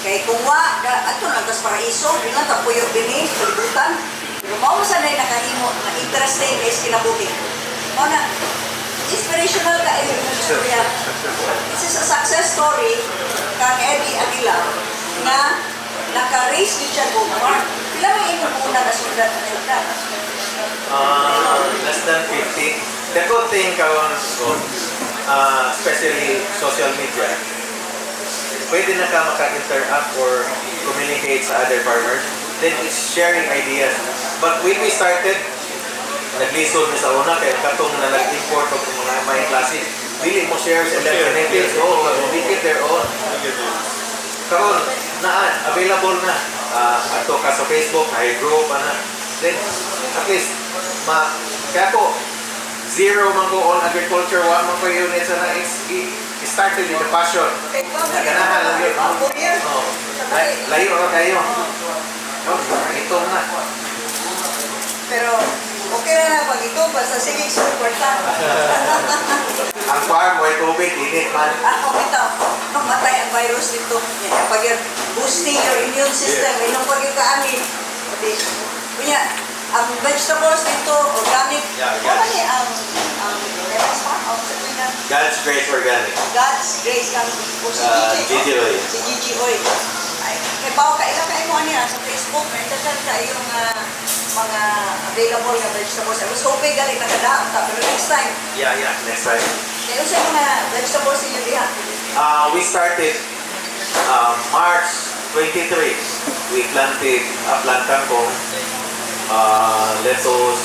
Kay kung wa, ato lang tas paraiso, di lang tapuyo dinhi, kalibutan. Pero mao sa na nakahimo nga interesting is kinabuhi. Mao na, inspirational ka yung istorya. This is a success story kang Eddie Aguilar na naka-raise din siya go farm. Pila may inyong una na sundan na sundan? Less than 50. The good thing karon ko, especially social media, pwede na ka maka-interact or communicate sa other farmers. Then it's sharing ideas. But when we started, naglisod mi sa una kay katong na nag-import og mga may klase. Dili mo share sa ilang genetics. Oh, they get their own. Karon naa available na. Ato ka sa Facebook, ay group ana. Then at least ma kaya ko zero man ko on agriculture, one man ko units na it started with the passion. Kay wa man Ganahan lang yun. 4 years. Oh, layo ra kayo. Oh, itong na. Pero okay na na pag ito, basta sige suporta. Ang farm way tubig, init man. Ako ito, mamatay ang virus dito. Yan, pag yun, boosting your immune system, inom pag yung kaani. Pati, kunya, ang vegetables dito, organic. Yeah. Ano ni ang Lepas pa? O, sa kunya, God's Grace Organic. God's Grace kang o si Ah, Gigi. Gigi No? Oy. Si Gigi Oy. Ay, kay bawo ka ila kay mo ani sa Facebook, may daghan kayong mga available nga vegetables. I was hoping gali nakadaot ta, pero next time. Yeah. Next time. Kay unsa mga vegetables inyo diha? We started March 23. We planted a plant kangkong, lettuce,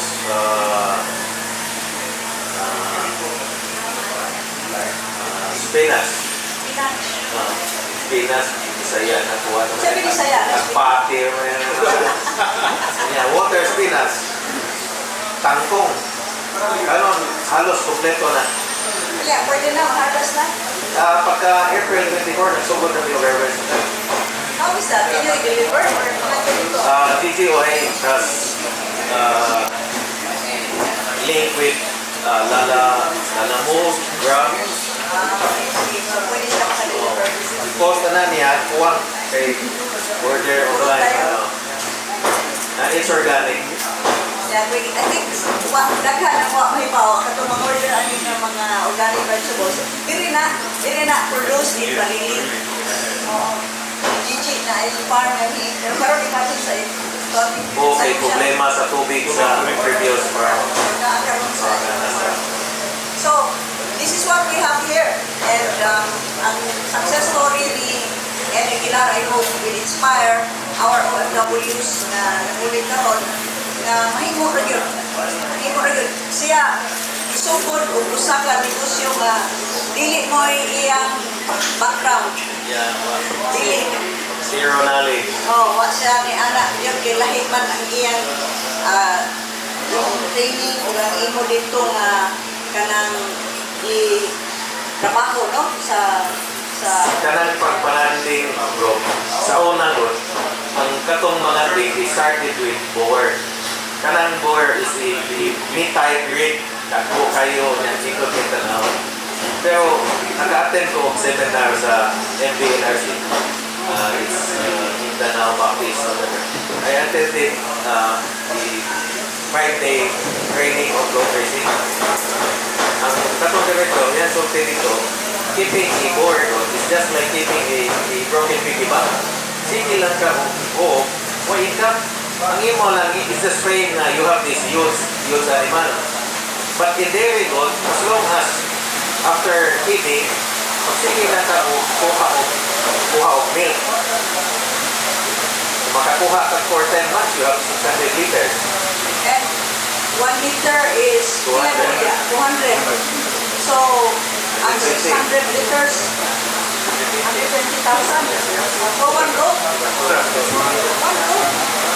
spinach. Spinach. Spinach, Bisaya na kuha naman. Sabi Bisaya, na Nagpati mo yan. Yeah, water spinach. Kangkong. Karon, halos kompleto na. Yeah, pwede na, harvest na. Pagka April 24, nagsugod na yung harvest. How is that? Can you deliver or mga dito? GGOA has link with Lala, Lalamove, Grab. Ah, I see. So pwede siya maka-deliver. Post na niya, kuwang kay order online. It's organic. Yeah, pwede. I think wa daghan ang wa mahibaw katong mga order ani nga mga organic vegetables. Diri na produce in Balili. Oo. Gigi na ay farm nga ni. Pero karon imagine sa O may problema sa tubig sa previous farm. Nakakaroon sa farm. So, this is what we have here. And ang success story ni Ed Aguilar, I hope, will inspire our OFWs na nagulit karon na mahimo ra gyud. Mahimo ra gyud. Siya, isugod og usa ka negosyo nga dili mo iyang background. Yeah, well, Dili. zero knowledge. Oh, wa siya ni ana yun kay lahi man ang iyang yung training o ang imo dito nga kanang i trabaho, no, sa Kanang pagpananding, bro, sa una ko, ang katong mga thing, we started with boar. Kanang boar is the mid-type grid. Dagko kayo, yan, ikot yung tanaw. Pero, naka-attend ko og seminar sa MBNRC. It's Mindanao Baptist. I attended the 5-day training on goat racing. Ang katong director, yan sulti dito, Keeping a boar is just like keeping a broken piggy bank. Sige lang ka o wa income. Ang imo lang is just frame na you have this huge, huge animal. But in dairy goat, as long as after feeding, magsige lang ka o kuha og milk. Kung makakuha ka for 10 months, you have 600 liters. And 1 liter is 200. 200. So, ang 600 liters, 120,000. For one goat. One goat.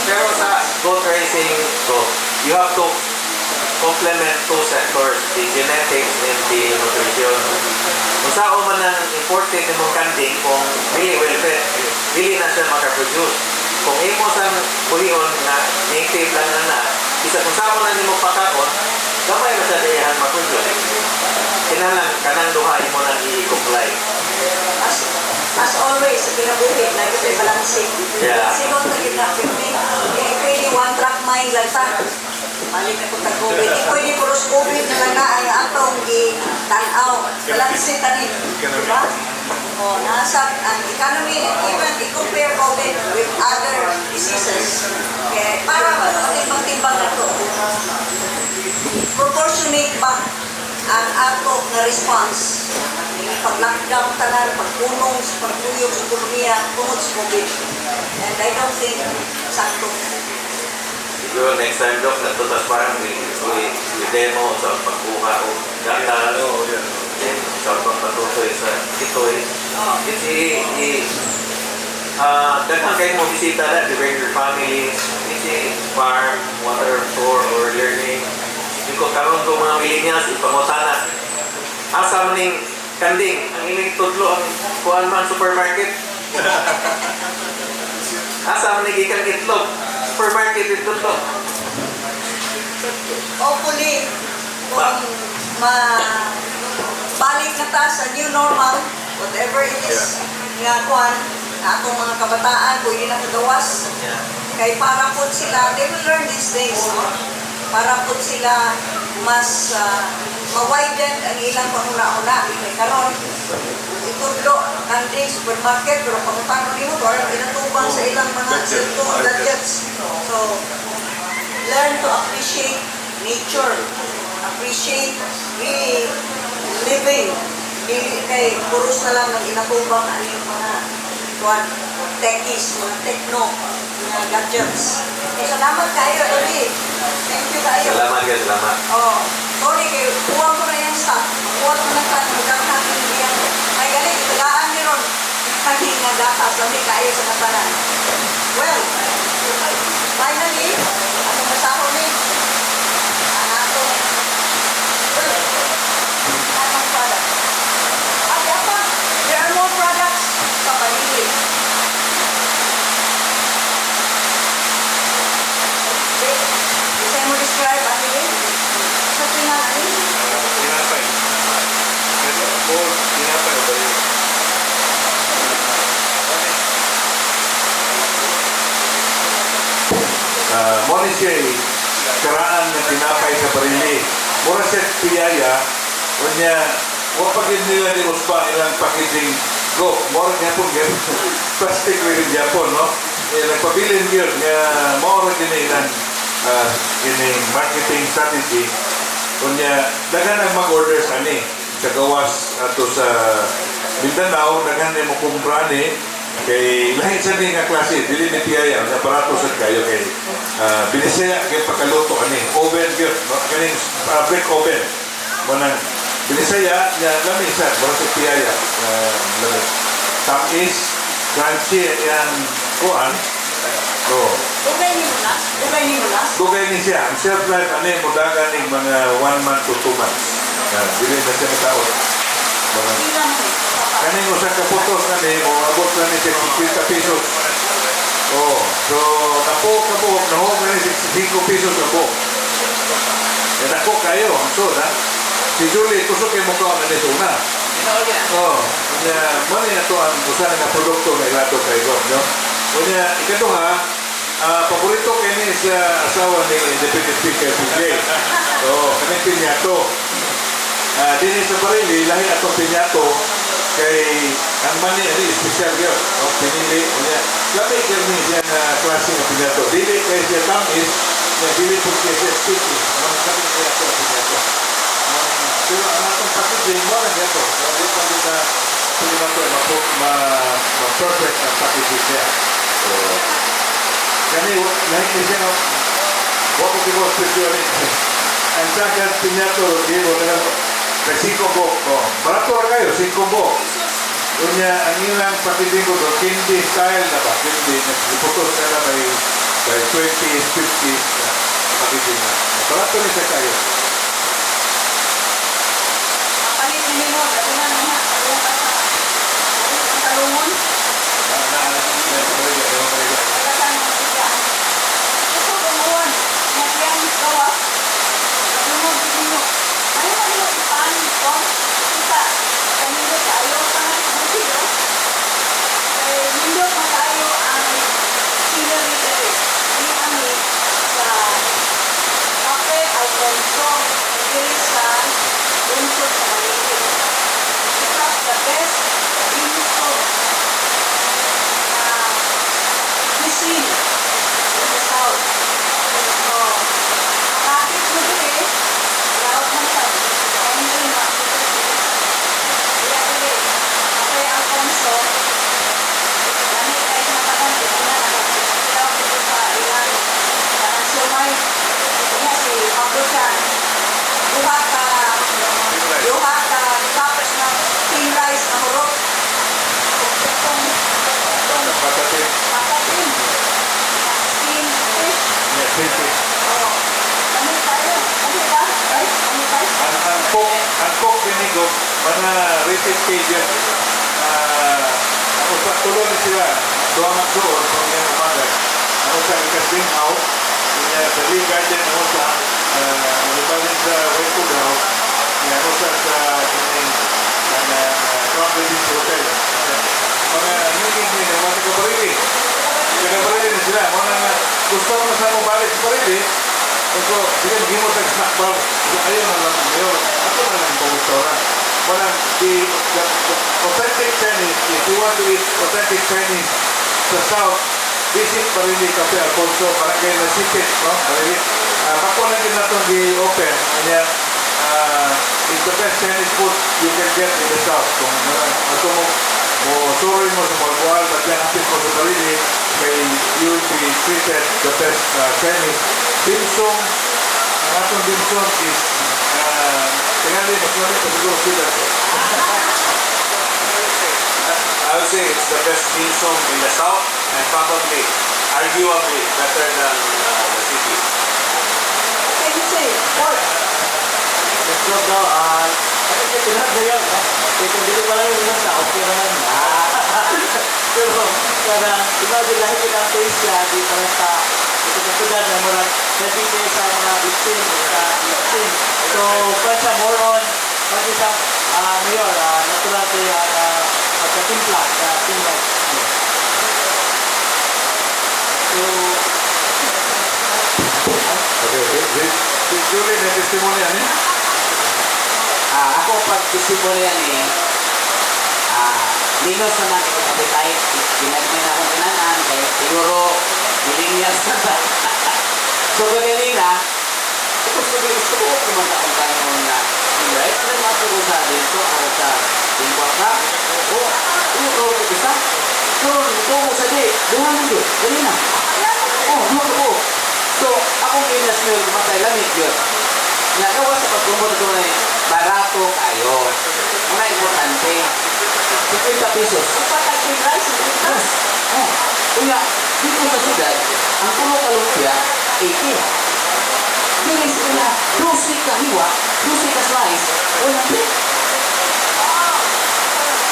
Pero sa goat raising goat, you have to complement two sectors, the genetics and the nutrition. Kung saan man ang imported nimong kanding, kung dili well fed, dili na siya makaproduce. Kung imo sang buhion nga native lang na na, isa kung saan man nimo pakaon, gamay ra sa diyahan ma-produce. Kinahanglan kanang duha imo nang i-comply. As always, sa kinabuhi, lagi may balancing. Sigon na kita, hindi pwede one track mind lang ta. Balik na kung tag-COVID. Hindi pwede puros COVID na lang na ang atong i-tanaw. Balancing tani. Diba? Oh, nasa ang economy and even i-compare COVID with other diseases. Okay, para matimbang-timbang na to. Proportionate ba ang ato na response? Pag-lockdown tanan, pagpunong sa pagtuyok sa ekonomiya tungod sa COVID. And I don't think sakto. Siguro next time, Doc, natutas parang we demo sa pagkuha o gatas, then sa pagpatutoy sa itoy. It's i, daghan kayo mo bisita na, to bring your families, it's a farm, water tour or learning. Yung ko karon ko mga millennials, ipangutana. Asa man ning kanding, ang iling tudlo ang kuan man supermarket. Asa man ning gikan itlog, supermarket itudlo. Hopefully, kung ma balik na ta sa new normal, whatever it is nga kuan, na atong mga kabataan, pwede na kagawas. Kay para po sila, they will learn these things, no? Para po sila mas ma-widen ang ilang panguna-una. Kay karon, itudlo, kanding, supermarket, pero pangutano nimo, parang inatubang sa ilang mga Gadget. Cellphone gadgets. So, learn to appreciate nature. Appreciate really living. Dili kay puros na lang ang inatubang ang iyong mga kuan, techies, mga techno, mga gadgets. So, salamat kayo, Eddie. Thank you kayo. Salamat kayo, salamat. Oh, sorry kayo, kuha ko na yung stock. Kuha ko na ka, magkakain niyan. Ay galing, itagaan ni ron. Kani nga gatas, lami kayo sa katanan. Well, finally, anong basahon ni? Ang atong, well, anong product? Ay, apa, there are more products sa Barili. Okay, isa mo describe, ano? Sa tingali? Tinapay. Pero, more tinapay ba yun? Mo ni siya eh, karaan ng tinapay sa Barili. Mura siya piyaya, unya, wa pa gid nila ni usba ilang packaging go. Mura gyapon gyud plastic rin gyapon, no? Eh, nagpabilin gyud nga mao ra gini ilang kining marketing strategy. Unya, daghan ang mag-order sa ani sa gawas ato sa Mindanao, daghan ni mo kumpra ani kay lahi sa ni nga klase, dili ni piyaya nga barato sad kayo kay binisaya kay pagkaluto ani oven gyud, no? Kaning brick oven mo nang binisaya nya lami sa mura sa piyaya, lami, tamis, crunchy yang kuan. Oh. Dugay ni mo na? Dugay ni mo na? Dugay ni siya. Ang shelf life ani modagan ning mga 1 month to 2 months. Dili na siya mataot. Mga Pila mo eh. kaning usa ka putos na ni mo abot na ni siya 50 pesos. Oh, so napo ka buok nahuog na ni 65 pesos ang buok. Eh nako kayo ang sud ha. Si Julie tusok kay mukha na ni una. Oh, unya mo ni ato ang usa nga produkto nga ilato kay go, no? Unya ikaduha, paborito kay ni sa asawa ni Deputy Speaker PJ. Oh, kaning pinyato. Dinhi sa Barili lahi atong pinyato. Kay ang mani ani espesyal gyud, no? Pinili niya. Lami gyud ni siya nga klase nga pinyato. Dili kay siya tamis, nga dili pud kay siya sticky. No, lami kay ato ang pinyato. Pero ang atong packaging mo lang yato. No, di pa kita pwede na to ma perfect ang packaging niya. So, kani lahi ni siya nga wa ko kibo presyo ni. Ang sagad pinyato di mo na kay 5 buok. Oh, barato ra kayo, 5 buok. Unya, ang ilang packaging ko doon, candy style na ba? Candy, iputos na na by 20s, 50s na packaging na. Barato ni siya kayo. Mapalit ni mo, dali na nga, talungan ka sa ang talungon. Na, na, na, na, na, na, na, Wala sa mga biglaan. Ito, gumuwan. Nagyang gawas. Dungog ninyo. Ano man mo ipan ko? Kita. Kanindot kaayo ang bukid, oh. Kay nindot man kaayo ang scenery diri. Ni ami sa Cafe Alfonso diri sa lungsod sa Balili. Isa the best dimsum na cuisine in the south. So, makapit mo diri, laot man sa boundary na kaya diri, Cafe Alfonso, lami kay matagan dito na nakakita ko sa ilang kanang siomay. Kanya si Pablo Chan, duha ka cup na steam rice na hurot. Itong itong Patatin. patatin. Steam fish. Yeah, fish. Oh. Ano tayo? Ano ba? Rice? Ano rice? Ang cook dinigo, mga rated K dyan. Ang usa, tulo ni sila. Duha magsuon, kung iyang umaga. Ang usa, ikasing out. Inya sa Lee Garden, ang usa, uh, sa White House. Inya ang usa sa kining ang Crown Regency Hotel. Mga hingin din, mga taga-Barili. Taga-Barili na sila. Mga nga, gusto mo sa mo balik sa Barili, so, sige, maghimo tag snack bar. So, ayaw na lang, mayor. Ako na lang itong restaurant. Wala, the authentic Chinese, if you want to eat authentic Chinese sa South, visit Barili Cafe Alfonso, Barangay Nasipit, no? Barili. Bako lang din natin di-open. Kanya, it's the best Chinese food you can get in the South. Kung ato mo, mo suroy mo sa Moalboal, but yan hapit mo sa Barili, kay you will be treated the best Chinese. Dim sum, ang atong dim sum is, tingali, mas mali pa siguro sila. I would say it's the best dim sum in the south and probably, arguably, better than the city. What can you say? Pork. Let's go daw. Ano siya tinatayang? Eh, kung dito pa lang yung sa, okay naman. Ah. Pero, kanang, imagine lahat yun ang taste niya, di para sa ito sa syudad na murag heavy kayo sa mga bitsin, sa bitsin. So, para sa more on, pati sa mayor, natural kayo ang pagkatimpla sa steam rice. So, Okay. Si Julie, may testimony ano? Ako pag testimony yan eh, linos naman ikaw appetite, ginagmay na akong tinanan, kay siguro, millennials na ba? So kaganina, ito gusto ko kumanta akong kanon na, right? Ano mga ko sa dito, o sa lingwa ka? O, ito ko isa. So, ito ko sa di, duha mo yun, ganina. Oh, duha ko. So, akong inas nyo, kumatay lamig yun. Nga, gawa sa pag-promote ito na barato kayo. Mga importante. 50 pesos. Upat ang steam rice, Yes. Oh. Kuya, dito sa syudad, ang puno ka lumpia, 80. Dili sila, 12 ka hiwa, 12 ka slice, 100.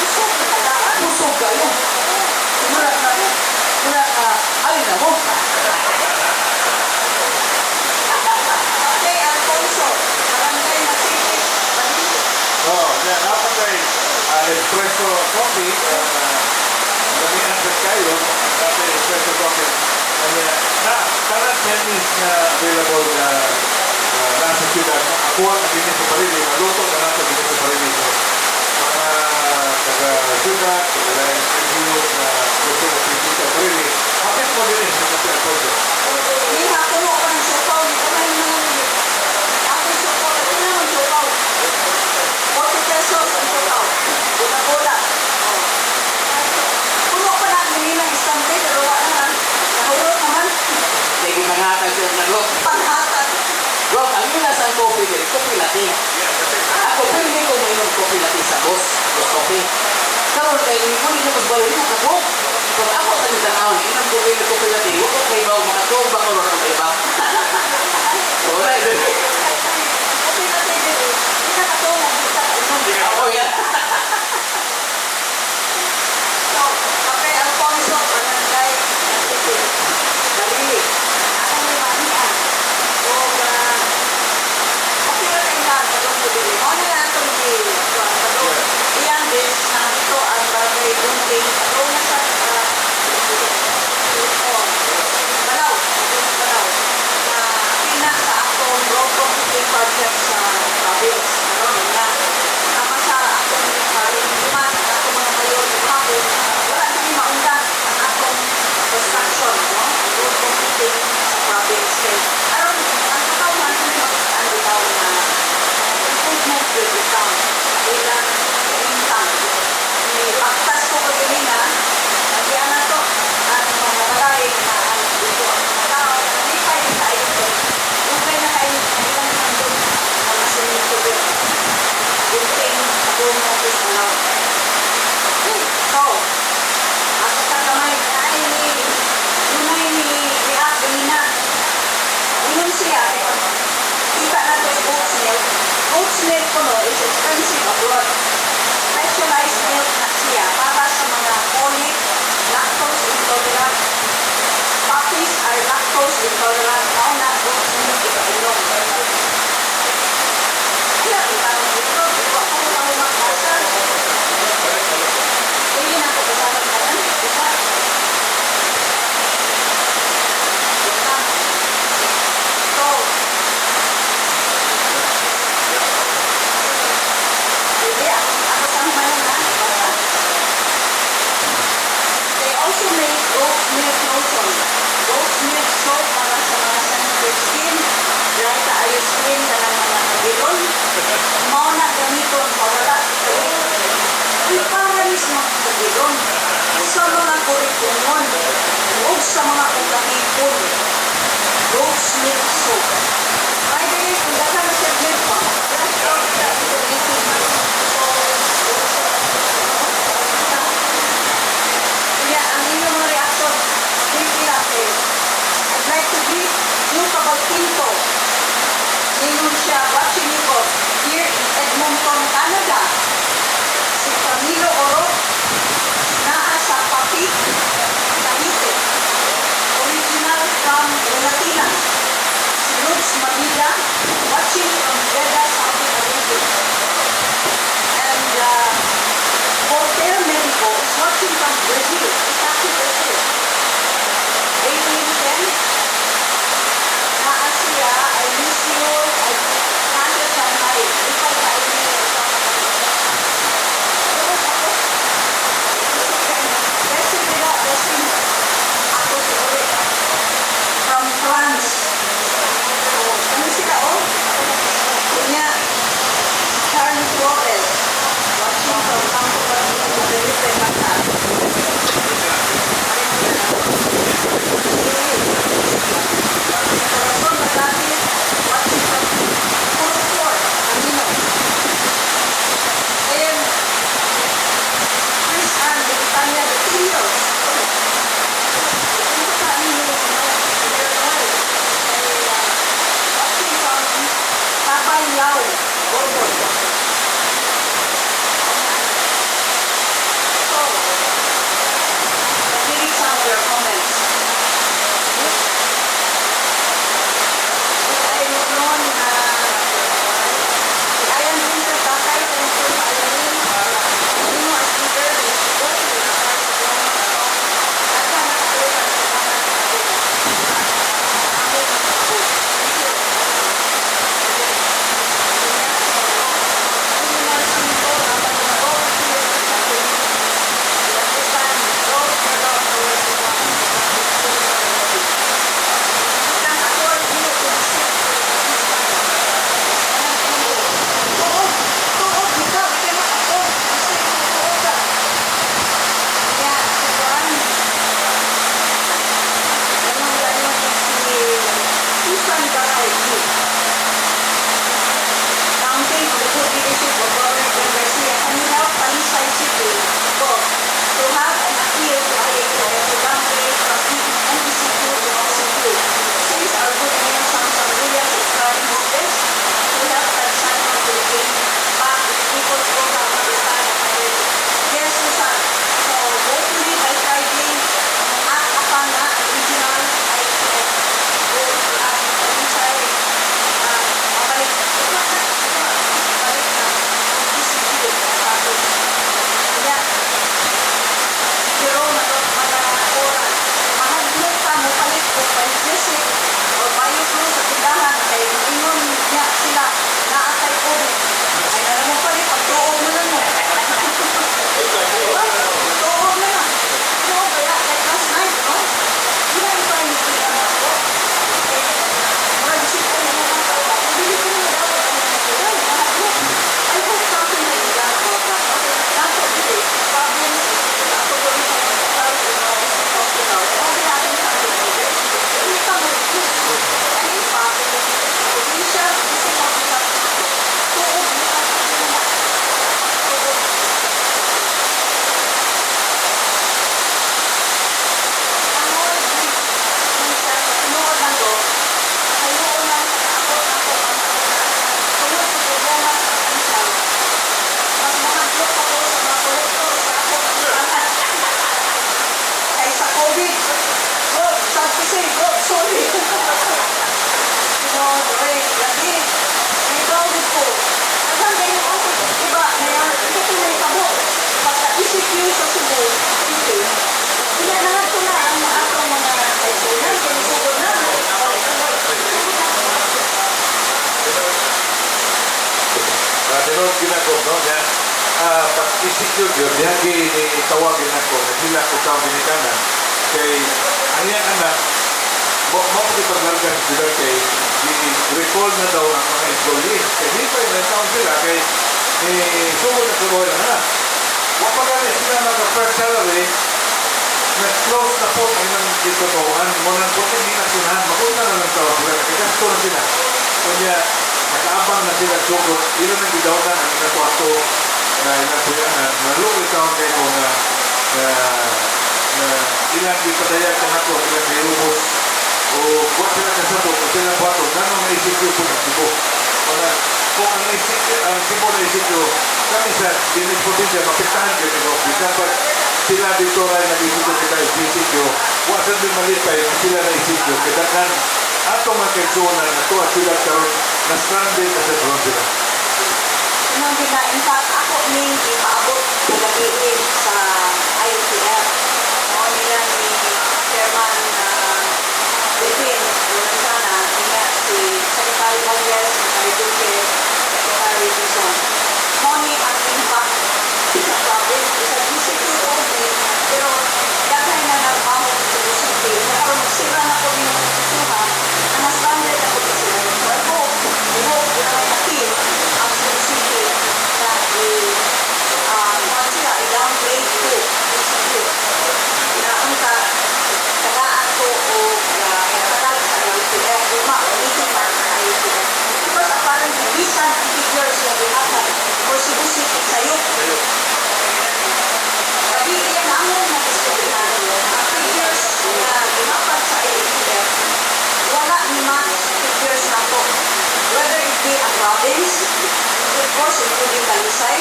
Busog na kadaan. Busog kayo. Mura, mura, alin na mo? Cafe Alfonso, Barangay Nasipit, Balili. Oo, oh, napatay espresso coffee, lamian sa kayo, dati espresso coffee. Kanya, na, tanan Chinese na available na nasa siyudad, makuha na din sa Barili, maluto na nato din sa Barili. So, mga taga syudad, lain NGO na gusto mo pipita sarili, hapit mo din sa Kape Alfonso. Niha, puno ko ng siopao. Ito na yung mga akong siopao. Ito na ang siopao. 40 pesos ang siopao. Bola-bola. Oh. Puno pa na ang ng istante, pero wala na. Nahurot naman. Lagi pangatag siya na Gok. Panghatag. Gok, ang ina sa coffee diri, coffee latte. Ako pwede ko mainom coffee latte sa boss, boss coffee. Karon kay mo ni ko balo ko katog. Kung ako sa tanawon, inom ko coffee coffee latte, wa ko kay bawo makatog ba ko ron kay ba. Wala dili. Okay na tayo dili. Hindi ka katulog, hindi ka kainom. Ako ya. So, Kape Alfonso, Barangay City. Dalili. Ako ni Mami ah. So, okay na tayo na, padung ko dili. Mao na lang atong gi, kuwan, padung. Iyang this, na ito ang Barangay Gunting. Padung na sa, oh, Balaw, padung Balaw. Na pina sa akong road concreting project sa province. Karon na ama sa akong parinduman ang akong mga mayor hapon, wala na ni maundan ang akong construction, no? Ang road concreting sa province. Kay aron ang katawhan ni makitaan bitaw na improvement gyud bitaw sa ilang kahimtang. Ni baktas ko kaganina, nagyan na to ang mga balay na ang dito ang mga tao, nalipay na kaayo ko. Dugay na kayo ang ilang handog mga simento din. Gunting, atong office alaw. So, ako sa kamay, ay ni, dunay ni react ganina. Ingon siya, eh, kita na to yung goat's milk. Goat's milk ko no is expensive abroad. Specialized milk na siya para sa mga colic, lactose intolerant. Puppies are lactose intolerant. Mao na goat's milk ikainom. Kaya, itanong dito, wa ko mo magbasa. Pwede na ako kasama ka na. Isa. Isa. So, pwede ako, ako sa mayon ha. Basta. They also make goat's milk lotion, goat's milk soap para sa mga sensitive skin, dry kaayo skin, kanang mga kagilon. Mao na gamiton pawala sa kawit. Uy, para ni sa mga kagilon, sa mga kurikungon, ug sa mga ukahipon. Goat's milk soap. By the way, kung daghan na siya milk pa, flash out sa itong So, kaya ang inyong mga reaction, brief lang kayo. I'd like to greet Drew Cabalquinto. Ngayon siya, watching you po here in Edmonton, Canada. Si Camilo Oro, naa sa Papit, Cavite. Original from Latina. Si Lutz Mabida, watching from Jeddah. Oh, sad to say, oh, sorry. Oy, lagi. May proud ko. Daghan kayo ako, diba, na ito po may tabo. Pagka-ECQ sa Cebu City, hindi na nga na ang atong mga kaigsunan, kaya sugod na. Sugod na. Tinuod ginako, no? Nga, pag execute yun, diha ni tawagin ako, nagila ko sa ginikanan, kay ang iyang anak, mo mo paglarga sa sila kay i-recall na daw ang mga employees. Kay di pa yung taon sila, kay ni sugod na sa ang anak. Wa pa gani sila naka first salary, nag-close na po ang ilang gitutuan, mo nang puti ni nasunahan, makunta na lang tawag sila, nakagasto na sila. Kunya, nakaabang na sila sugod, ilan ang gidawnan ang ilang kwarto na ilang kuyanan, naluoy taon kayo na na na ilang gipadayag kanako, ilang giubos, o wa sila kasabot, o sila buhaton, nanong na-ECQ po ng Cebu. Wala, kung ang ECQ, ang Cebu na ECQ, kami sa Dinis Probinsya, mapitahan kayo nito. Bisan pag sila dito ay nag-ECQ kita ECQ, wa sa din malipay na sila na ECQ, kaya daghan atong mga kaigsuonan na tuwa sila karon na stranded na sa drone sila. Nung gina, in fact, ako ning ipaabot kagabi sa IATF. Mao nila ni Chairman Delfin Lorenzana, niya si Secretary Valdez, Secretary Duque, Secretary Dizon. Mao ni ang impact sa province. Isa GCQ only, pero daghan na nagmahon sa Cebu City. Na karon magsira na po yung susuhan, na na-stranded na po sila. So I hope, we hope, we may appeal ang Cebu City na i sila, i-downgrade to GCQ. Na unta, tagaan ko o tagal sa IATF, uma, o meeting man sa IATF. Because apparently, bisan ang figures na gihatag for Cebu City sayop. Gabi iyan among nadiskubrihan. Ang figures na gihatag sa IATF, wala ni match figures nato. Whether it be ang province, of course, including Talisay,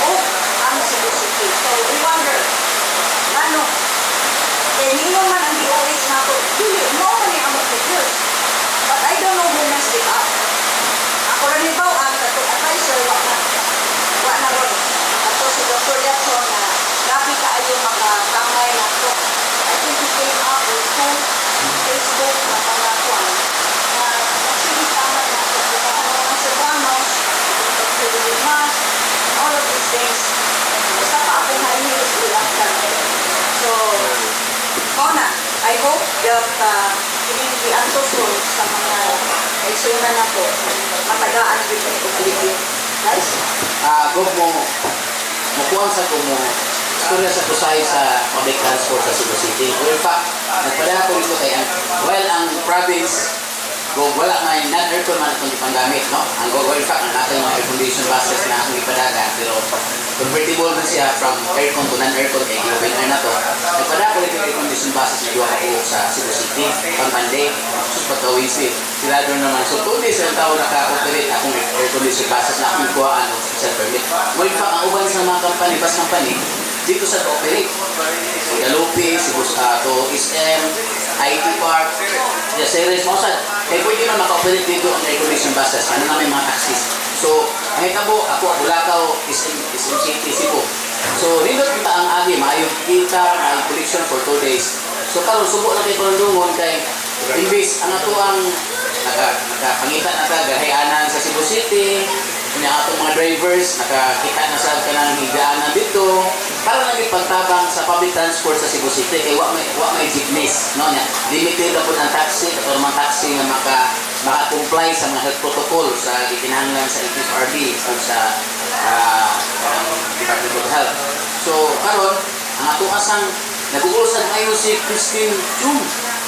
o ang Cebu City. So, we wonder, ano, kaya ningon man ang DOH nato, dili, mo man ni among figures. But I don't know who messed it up. Ako rin ibaw ang katong advisor, wa na ron. Ato si Dr. Yapson na grabe kaayo makatamay na to. I think he came up with two Facebook na mga kuwan na nagsige tamay na to. Diba, ang mga Cebuanos, Dr. Mask, all of these things. Basta pa akong high heels, wala ka. So, mao na, I hope that kining giantoson sa mga kaigsunan nato, matagaan gyud ni og alipin. Guys? Ah, go mo mukuha sa ko mo istorya sa kusay sa public transport sa Cebu City. Well, in fact, nagpadala ko dito kay ang well ang province go wala may non-aircon man akong ipanggamit, no? Ang go in fact, ang natin mga air condition buses na akong ipadagan, pero convertible man siya from aircon to non-aircon kay open air na to. Nagpadala ko dito air condition buses na duha ka buok sa Cebu City pang Monday, sus pagka Wednesday. Sila doon naman. So, 2 days ang tao naka-operate akong air condition buses na akong kuhaan og special permit. Well, in fact, ang uban sa mga company, bus company, dito sa operate. Guadalupe, Cebu, to SM, IT Park, yeah, Ceres, mo sad. Kaya pwede man maka-operate dito ang air condition buses. Ano namin mga taxis. So, ang hitabo, ako, Bulacau, SM, SM City, Cebu. So, nindot kita ang agi, maayong kita, maayong collection for 2 days. So, karon subo na kay panundungon kay imbis ang ato ang nakapangita na ta gahayanan sa Cebu City, unya atong mga drivers nakakita na sa kanang higaanan dito para lang pagtabang sa public transport sa Cebu City kay wa may jeepneys, no? Nya limited na pud ang taxi, katong mga taxi nga maka-comply sa mga health protocol sa gikinahanglan sa LTFRB o sa Department of Health. So karon ang ato asang nag-uulsad ngayon si Christine Jung.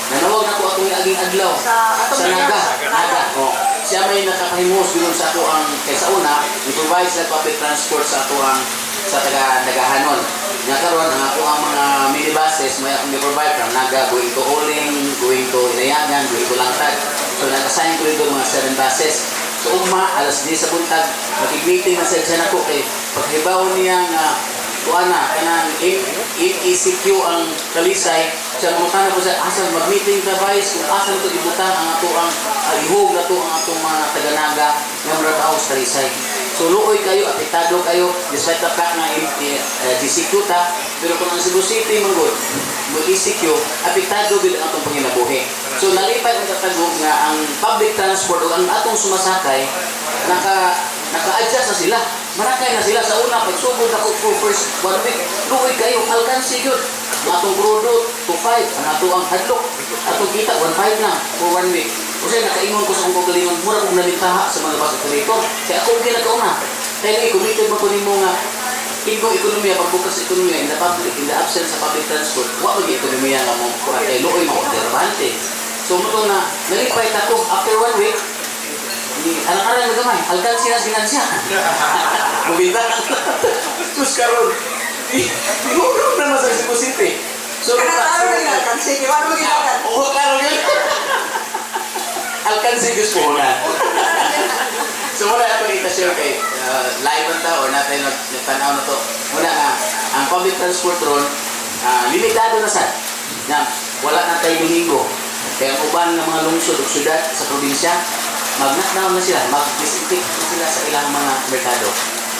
Nanawag na ko atong aging adlaw Sa atong sa mayor. Naga. Naga. Oh. Siya may nakapahimus yun sa ato ang kay sa una, i-provide sa public transport sa ato ang sa taga Nagahanon. Nga karon ang ako ang mga minibuses may akong i-provide from Naga going to Oling, going to Inayagan, going to Langtad. So nag-assign ko dito mga 7 buses. So ugma alas 10 sa buntag, makig-meeting na sa siya nako kay paghibaw niya nga Kuan na kanang MECQ ang Talisay sa mga ko sa asa mag-meeting ta, Vice, kung asa to ibutang ang ato ang ihog na to ang atong mga taga-Naga nga mga tao sa Talisay. So luoy kayo, apektado kayo despite the fact nga GCQ ta, pero kung ang Cebu City man gud mo ECQ, apektado gud ang atong panginabuhi. So nalipay ang katagog nga ang public transport o ang atong sumasakay naka-adjust na sila. Marakay na sila sa una, pagsugod ako for first one week. Luoy kayo, alkansi yun. Ang atong krudo, 2.5. Ang ato ang hadlok. Atong kita, 1.5 na for one week. Kasi nakaingon ko sa akong kaugalingon, mura kong nalintaha sa mga bus operator. Kaya ako ang kinakauna. Kaya nga, committed mo ko nimo nga kung ekonomiya, pagbukas sa ekonomiya, in the public, in the absence sa public transport, wa mag ekonomiya nga mo, kuha kay luoy mo, trabahante. So, mo to na, nalipay ta ko, after one week, ni alang-alang na gamay, alkansi na ginansya. Mubinta. Sus karon. Ihulog na sa Cebu City. So, Kanang araw na yun, alkansi, di ba? Ano magiging Oo, klaro yun. Alkansi Diyos ko na. So muna ako ita-share kay live man ta or natin nagtanaw na to. Muna nga, ang public transport ron, limitado na sad. Na wala na tayo Domingo. Kaya ang uban ng mga lungsod ug syudad sa probinsya, mag-knockdown na sila, mag-disinfect na sila sa ilang mga merkado.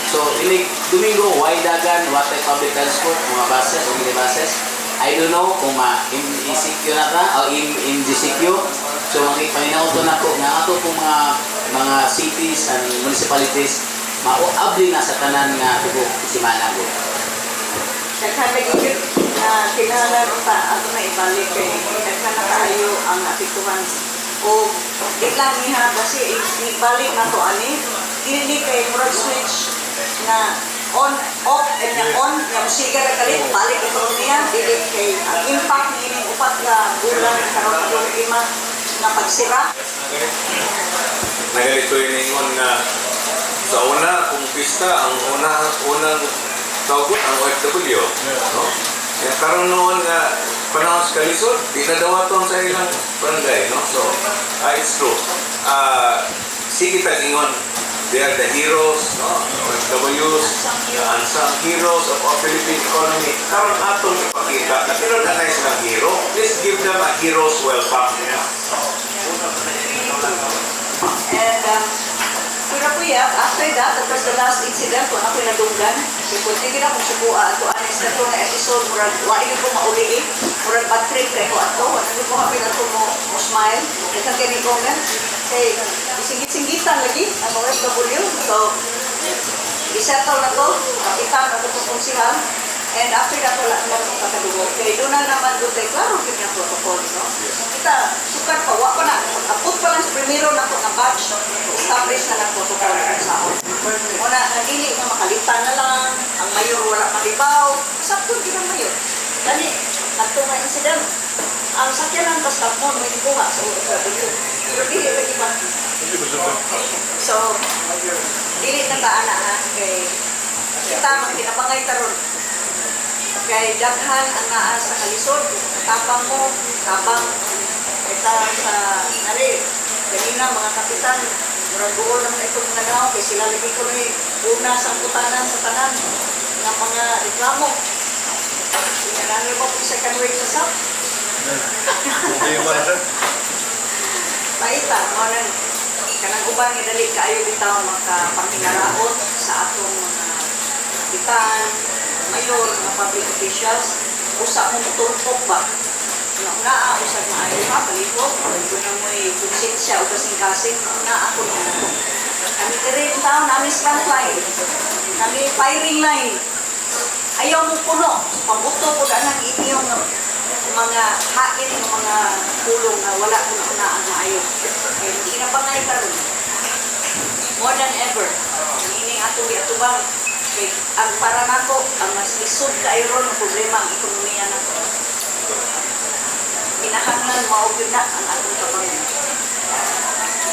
So, inig Domingo, why dagan, wa tay public transport, mga buses o minibuses. I don't know kung ma-ECQ na ka o MGCQ. So, mga paminaw to nako nga ato pong mga cities and municipalities mauabli na sa tanan nga tibok semana go. Daghan lagi gyud na kinahanglan unta ato na ibalik kay daghan na kaayo ang apektuhan. O di lang niya kasi ibalik na to ani dili kay murag switch na on off and nya on nya musiga ra kalit balik ekonomiya. Dili kay ang impact niining 4 ka bulan karon adung lima nga pagsira. Nagalito yung ingon nga sa una, kung pista, ang una, unang tawag ang OFW. No? Kaya karon noon nga panahon sa kalisod, di na dawaton sa ilang barangay. No? So, it's true. Sige tag ingon, they are the heroes, no? OFWs, the unsung heroes of our Philippine economy. Karon atong ipakita na tinuod na silang hero. Let's give them a hero's welcome. And pero kuya, after that, that was the last incident kung ako'y nadunggan. Kaya kung hindi na kung sukua ato anis na to na episode, murag, wa ko mauli eh. Murag bad trip kay ko ato. Wa ko hapin ato mo smile. Daghan kay ni comment. Kay singit-singitan lagi ang mga OFW. So, isettle na to. Kapitan ako itong konsihal. And after that, wala naman akong kakadungog. Kaya doon na naman doon tayo, klaro yun yung protocol, no? Kita, sukad pa, wa pa na. Abot pa lang sa primero na to nga batch, establish na ng protocol kung saan. Una, nagili nga makalitan na lang, ang mayor wala mahibaw. Sakto gid ang mayor. Dali, kadto nga incident. Ang sakyanan pa staff mo, may kuha sa OFW. Pero dili lagi ba? So, dili na ta ana ha, kay kita magtinabangay taron. Kay daghan ang naa sa kalisod, tabang mo, tabang kita sa nari kanina mga kapitan, murag buol naman itong mga naw kay sila lagi ko ni una sa putanan sa tanan ng mga reklamo. Inanami mo kung second wave sa SAP. Problema na sir. Paita, mo nang kanang uban nga dali kaayo bitaw makapanginaraot sa atong mga kapitan, mayor, mga public officials, usa mo mutulpok ba? Nga naa usag maayo ha, palihog, kung na mo'y konsensya o kasing-kasing, naa ako na nato. Kami diri taon, nami frontline, kami firing line. Ayaw mo puno, pabuto po na ang inyong mga hain ng mga pulong na wala ko na ang maayo. Kaya kinabangay karon more than ever. Ining atong giatubang kay ang para nako ang mas lisod kaayo ron ang problema ang ekonomiya nato. Kinahanglan mao gyud na ang atong tabangan.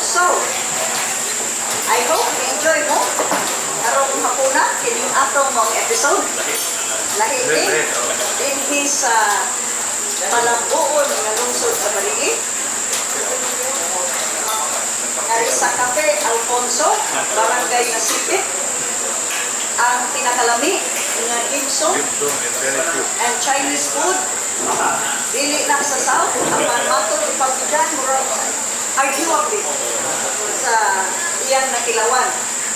So, I hope enjoy mo karong hapuna kining atong mong episode. Lahi ni dinhi sa Malambuon nga lungsod sa Barili. Ngari sa Cafe Alfonso, Barangay Nasipit. Ang pinakalami nga dim sum Dim sum and Chinese food. And Chinese food. Dili lang sa South, apan matod ipagbigan, murag arguably sa iyang nakilawan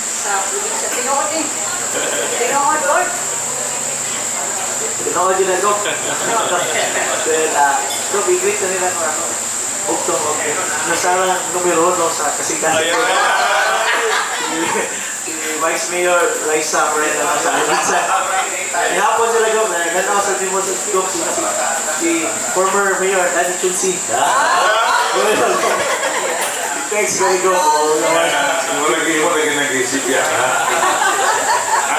sa probinsya. Tinuod eh. Tinuod, Lord. Tinuod yun ako. Then, so, big greet na nila ko ako. Bugtong, okay. Nasara numero uno sa kasing-kasing. Si Vice Mayor Liza Moreno sa Alvinsa. Ihapon sila go, naganaw sa Timo sa Gop si former Mayor Danny Chunsi. Thanks, very go. Wala nag-isip yan, ha?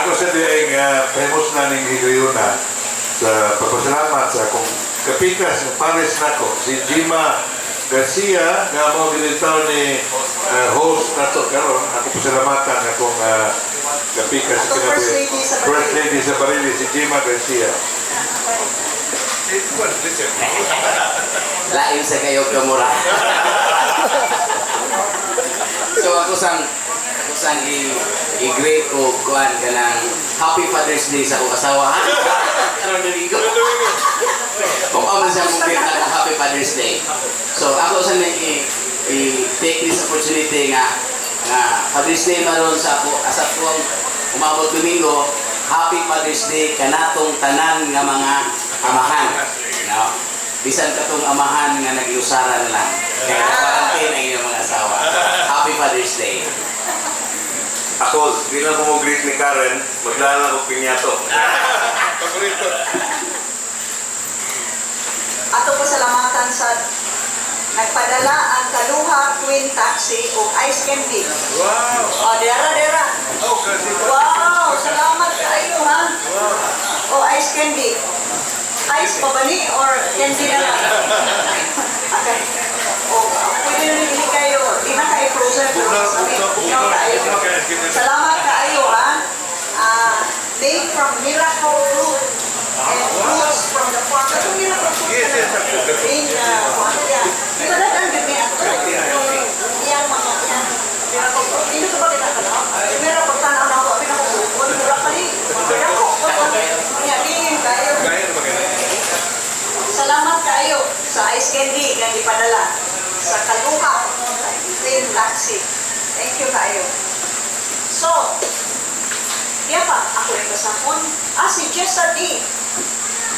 Ako sa diay nga famous na ning higayuna sa pagpasalamat sa akong kapikas ng pares nako si Jima Garcia nga mo ginitaw ni host nato karon. Ako pasalamatan akong kapikas. Atong First Lady sa Barili. First Lady sa Barili, si Jima Garcia. Lain sa kayo kamura. So ako sang i-greet o kuan kanang Happy Father's Day sa akong asawa. Karon Domingo. Kung amo siya mong greet na Happy Father's Day. So ako sa nang i-take this opportunity nga Father's Day maron sa ako asa akong umabot Domingo, Happy Father's Day kanatong tanan nga mga amahan. No? Bisan katong amahan nga naglusaran lang. Kaya na-quarantine ang inyong mga asawa. Happy Father's Day. Ako, di lang ko mo greet ni Karen, magdala lang ako pinyato. Paborito. Ato pasalamatan sa nagpadala ang Kaluha Twin Taxi o Ice Candy. Wow! O, dera, dera. Oh, kasi Wow, salamat kaayo ha. O, ice candy. Ice pa ba ni or candy na lang? Okay. O, pwede na hindi kayo. Di na kayo frozen pero Bugnaw, masamig. bugnaw, Bugnaw bugnaw, kaayo. Bugnaw kayo ice candy. Salamat kaayo ha. Ah, made from miracle fruit and fruits from the farm. Ito miracle fruit. Yes. In, yeah. Di ba dagang gid ni ato? Iyang mga iyang miracle fruit. Hindi ko ba kinakanaw? Miracle pagtanaw na ako, abi na ko bukod. Mura pa ni. Dako. Nya dingin kayo. Kaya ba kayo? Salamat kayo sa ice candy nga gipadala sa Kaluha Twin Taxi. Thank you kayo. So, yeah pa, ako yung basahon. Ah, si Jessa D.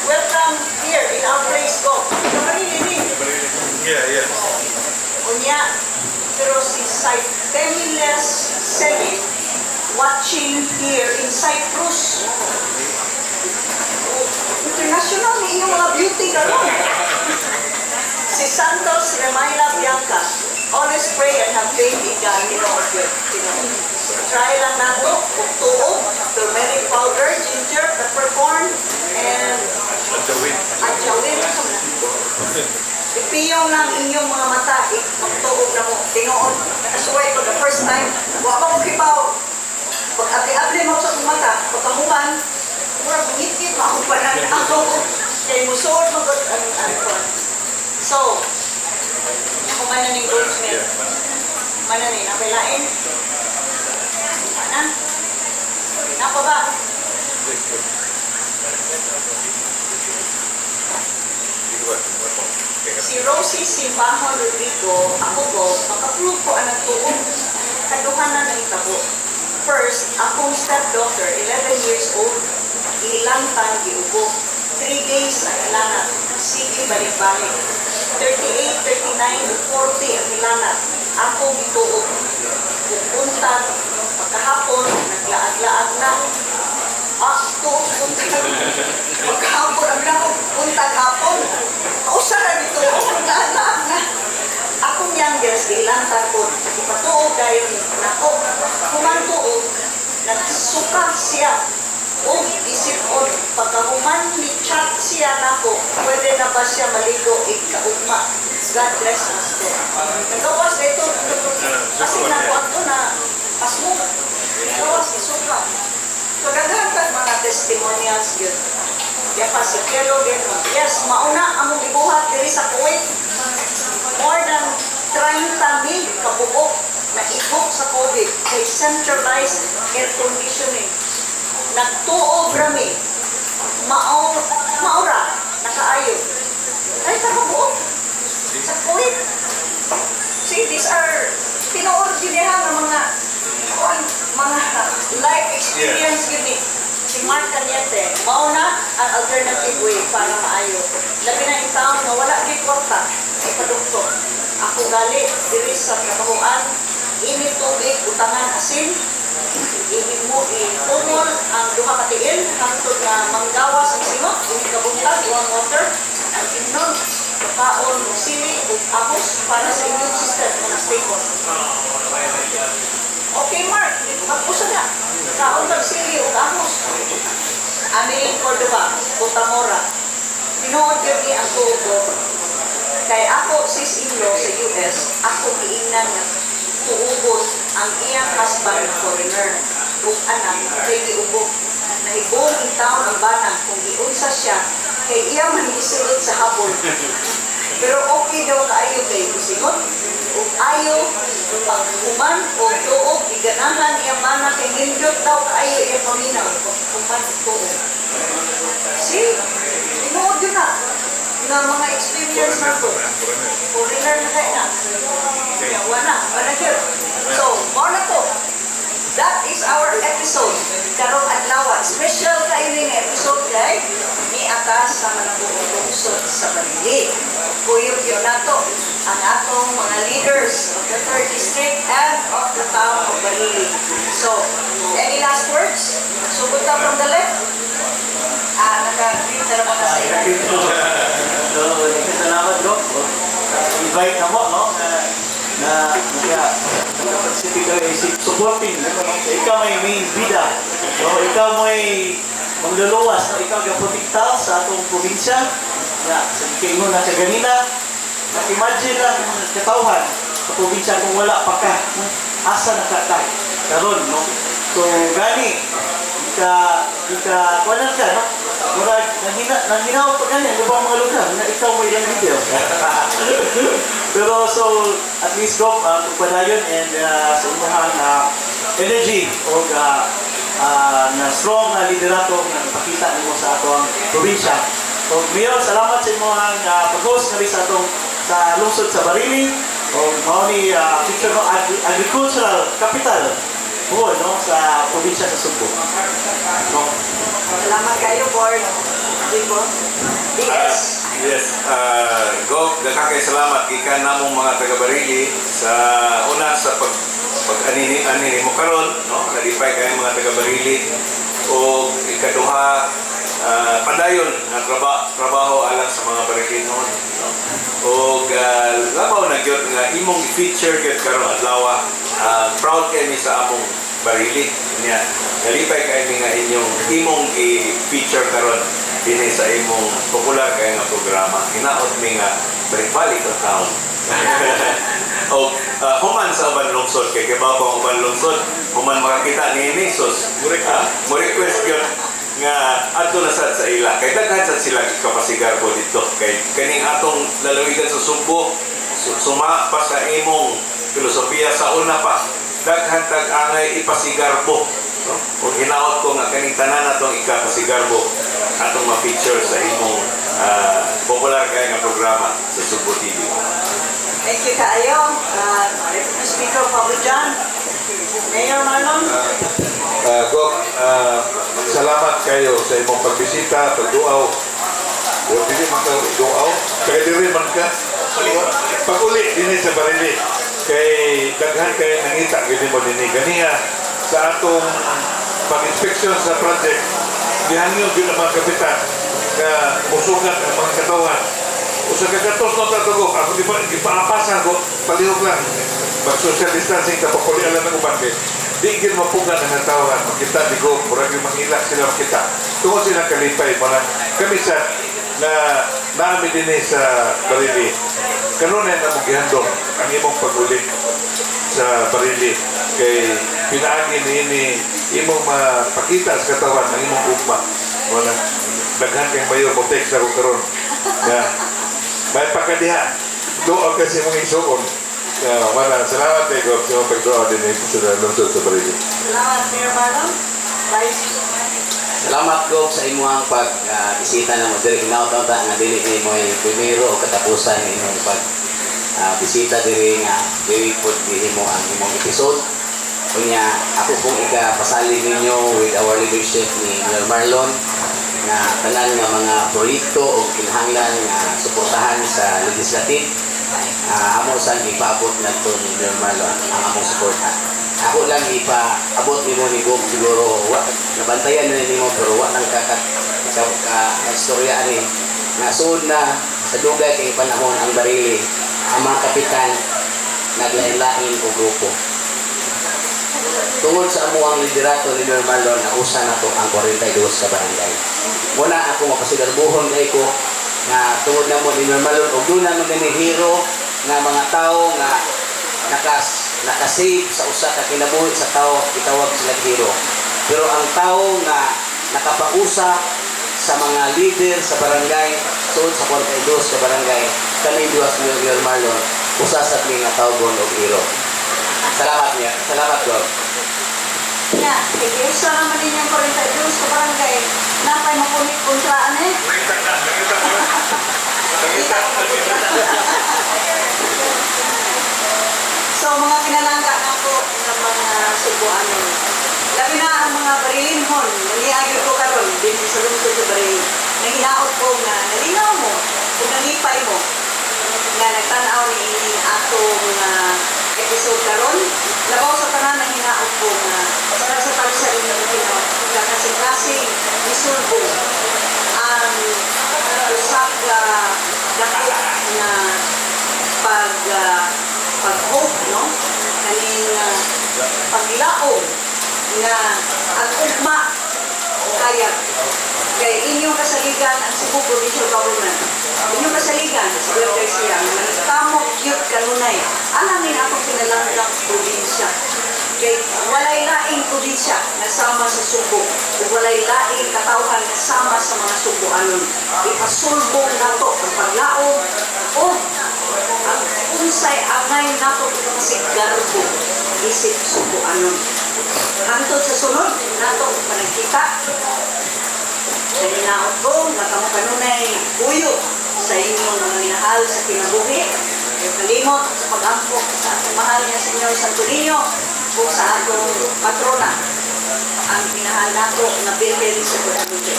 Welcome here in our place go. Kamarili ni. Yeah. Unya, pero si Saitemiles Sevi watching here in Cyprus. Oh, international ni iyong mga beauty karon. Si Santos Remaila Bianca. Always pray and have faith in God. Tinuod yun. Tinuod. Try lang nato kung tuog, turmeric powder, ginger, peppercorn, and Gawin. Ajawin. Ipiyong lang inyong mga mata, magtuog na mo. Tinuod, nakasuway ko the first time. Wa pa mo kibaw. Pag abli-abli mo sa akong mata, pagkahuman, murag ngit-ngit mo akong pananaw. Kay musuod mo gud ang kuwan. So, ako man na ning goldsmith. Man na ni, napailain. Ana? Napa ba? Si Rosie Simbahon Rodrigo, ako ko, maka-approve ko ang tuog. Kaduha na nahitabo. First, akong stepdaughter, 11 years old, ilangtan giubo. 3 days ang ilanat. Sige, balik-balik. 38, 39, 40 ang ilanat. Ako gituog. Ug buntag, pagkahapon, naglaag-laag na. Ah, tuog buntag. Pagkahapon, ang nako, buntag hapon. Usa na dito, naglaag-laag na. Akong youngest, gilantan ko, ipatuog dayon nako. Human tuog, nagsuka siya. O isip-on, pagkahuman ni chat siya nako, pwede na ba siya maligo ikaugma? God bless us po. Nagawas na ito, kasi nako ato na pasmo. Nagawas, isuka. So daghan tag mga testimonials yun. Ya pa si Kelo din. Yes, mauna among gibuhat diri sa Kuwait. More than 30 mil kabuok na igok sa COVID kay centralized air conditioning. Nagtuob rami. Mao maura nakaayo. Ay ta kabuok sa Kuwait. See, these are tinuod gyud niya nga mga kuan, mga life experience gyud ni si Mark Cañete. Mao na ang alternative way para maayo. Labi na yung taon nga wala gyud kwarta ipadukto. Ako gali diri sa trabahoan, init tubig, butangan asin, ihimo itumol ang duha ka tiil hangtod nga manggawas ang singot, inig kabuntag, warm water, ang imnon, kaon sili ug ahos para sa immune system nga stable. Okay, Mark, magpusa na. Kaon kag sili ug ahos. Ameline Cordova, Butamora. Tinuod gyud ni ang tugo. Kay ako sis-in-law sa US, ako giingnan nga tuugon ang iyang husband na foreigner ug anak kay giubo. Nahibong in town ang bana kung giunsa siya kay iya man gisulod sa habol. Pero okay daw kaayo kay gisingot ug ayo paghuman o tuog giganahan iyang bana kay nindot daw kaayo iyang paminaw paghuman og tuog. See? Tinuod yun na nga mga experience na to. Foreigner na kaya na. Yeah, wala, wala gyud. So, mao na to. That is our episode karong adlaw. Special kayo ni nga episode kay ni ata sa Malambuon, lungsod sa Barili. Kuyog yun nato ang atong mga leaders of the third district and of the town of Barili. So, any last words? Sugod ka from the left. Ah, naka-greet na naman na sa ila. So, salamat, Doc. Invite na mo, no? Na, na, na, nakaparticipate ka eh, supporting. Ikaw may main bida. No? Ikaw may mangluluwas, no? Ikaw gaprotekta sa atong probinsya. Na, sa kingon na kaganina, imagine lang ang katawhan sa probinsya kung wala pa ka, no? Asa na ka ka karon, no? So, gani, ika, ika, kuwanan ka, no? Murag, nanghina, nanghinaw pa gani, ang ubang mga lugar, na ikaw mo ilang video. Pero so, at least go, padayon and sa imuhang energy o na strong na liderato nga napakita nimo sa atong probinsya. O Mayor, salamat sa imong pag-host nga sa atong sa lungsod sa Barili o mao ni future, no, agricultural capital po, no, sa probinsya sa Sugbo. No? Salamat kayo, board. Rico. DS. Yes, go, daghang kay salamat gikan namong mga taga Barili sa una sa pag pag anini anini mo karon, no, nalipay kay mga taga Barili o ikaduha, padayon nga trabaho alang sa mga Barilinon, no, og labaw na gyud nga imong feature gyud karon adlaw. Proud kay mi sa among Barili niya, nalipay kay mi nga inyong imong i-feature karon dinhi sa imong popular kay nga programa. Hinaot mi nga balik-balik ang taon o human sa uban lungsod kay kibaw ko ang uban lungsod human makakita ni sos mo request gyud nga adto na sad sa ila kay daghan sad sila kapasigarbo dito kay kaning atong lalawigan sa Sugbo, suma pa sa imong filosofiya sa una pa, daghan tag angay ipasigarbo, no? Ug hinaot ko nga kaning tanan natong ikapasigarbo atong ma-feature sa imong popular kay nga programa sa Sugbo TV. Thank you kaayo. Deputy Speaker Pablo John. Mayor Marlon. Gok, salamat kayo sa imong pagbisita, pagduaw. O, dili man ka duaw, taga diri man ka. Pag-uli dinhi sa Barili kay daghan kay nangita gid mo dinhi ganiha sa atong pag-inspection sa project. Gihangyo gyud ang mga kapitan nga musugat ang mga katawhan. Usa ka gatos no tatugo ako di ba gipaapasan ko, palihog lang mag social distancing ta, pagkuli lang ng uban kay di gyud mapugan ang katawhan makita ni go, murag yung mangilak sila makita tungod silang kalipay. Mga kami sa na naami dinhi sa Barili, kanunay na mong gihandom ang imong pag-uli sa Barili kay pinaagi niini imong mapakita sa katawan ang imong ugma. Wala daghan kay mayor mo text ako karon na may pakadiha duol kasi mong igsuon. Wala, salamat kay Gob sa imong pagduol din sa lungsod sa Barili. Salamat, Mayor Marlon. Vice. Salamat, Gob, sa imuhang pag-bisita na mo diri. Hinaot ta nga dili nimo ay primero o katapusan ng imong pag bisita diri nga dili pod mo ang imong episode. Unya ako pong ikapasalig ninyo with our leadership ni Mayor Marlon nga tanan nga mga proyekto o kinahanglan nga suportahan sa legislative, amo sang ipaabot ngadto ni Mayor Marlon ang among suporta. Ako lang ipaabot nimo ni Gob, siguro wa nabantayan na nimo pero wa nang ka, ka, ka, ka, ka istorya ani nga suod na sa dugay kay panahon ang Barili, ang mga kapitan naglain-lain og grupo. Tungod sa amuang liderato ni Mayor Marlon, nausa na to ang 42 ka barangay. Muna ako mapasigarbuhon kay ko nga tungod na mo ni Mayor Marlon og doon na ni hero nga mga tao nga nakasave sa usa ka kinabuhi sa tao, itawag sila hero. Pero ang tao nga nakapausa sa mga leader sa barangay, suod sa 42 ka barangay, kami duha sa Mayor Marlon, usa sa mi nga tawgon og hero. Salamat niya. Salamat, Gob. Nya, kay usa naman ninyang 42 ka barangay, napay mapunit kontraan eh. Nangita na, nangita na. Nangita. So mga pinalangga nako ng mga Subuanon. Labi na ang mga Barilinhon, naliagyo ko karon din sa lungsod sa Baril. Nanginaot ko nga nalingaw mo, kung nalipay mo nga nagtan-aw ni ining atong episode karon. Labaw sa tanan, nanginaot ko nga sa sa inyong kasing-kasing misulbong ang usa ka dako nga pag hope, no, kaning paglaom nga ang ugma kaya kay inyong kasaligan ang Cebu Provincial Government, inyong kasaligan si Gwen Garcia nga managkamok gyud kanunay alang ni atong pinalanggang probinsya, kay walay laing probinsya nga sama sa Subo ug walay laing katawhan nga sama sa mga Subuanon. Ipasulbong nato ang paglaom ug ang unsay angay nato ipasigarbo isip Subuanon. Hangtod sa sunod nato panagkita, nanginaot ko nga kamo kanunay puyo sa inyong mga minahal sa kinabuhi. Ayaw kalimot sa pag-ampo sa atong mahal nga Senyor Santo Niño ug sa atong patrona, ang minahal nato nga Birhen sa Guadalupe.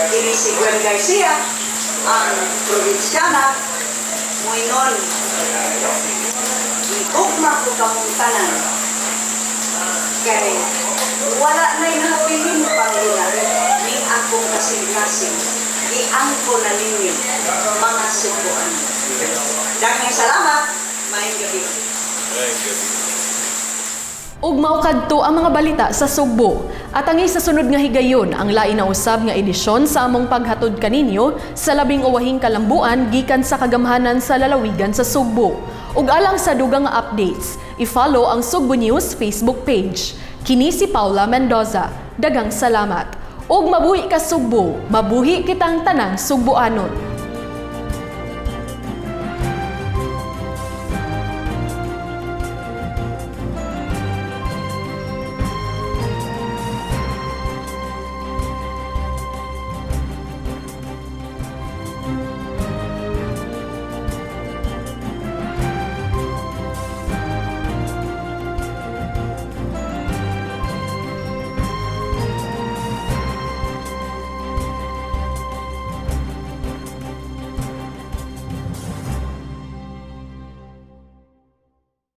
Kini si Gwen Garcia, ang probinsyana, muingon, gihugma ko kamong tanan. Kay wala na'y nahabilin pang lugar ning akong kasing-kasing. Giangko na ninyo, mga Subuan. Daghang salamat. Maayong gabi. Ay, gabi. Ug mao kadto ang mga balita sa Sugbo. At ang sa sunod nga higayon ang lain na usab nga edisyon sa among paghatod kaninyo sa 18 kalambuan gikan sa kagamhanan sa lalawigan sa Sugbo. Ug alang sa dugang nga updates, i-follow ang Sugbo News Facebook page. Kini si Paula Mendoza. Daghang salamat. Ug mabuhi ka, Sugbo, mabuhi kitang tanang Sugboanon.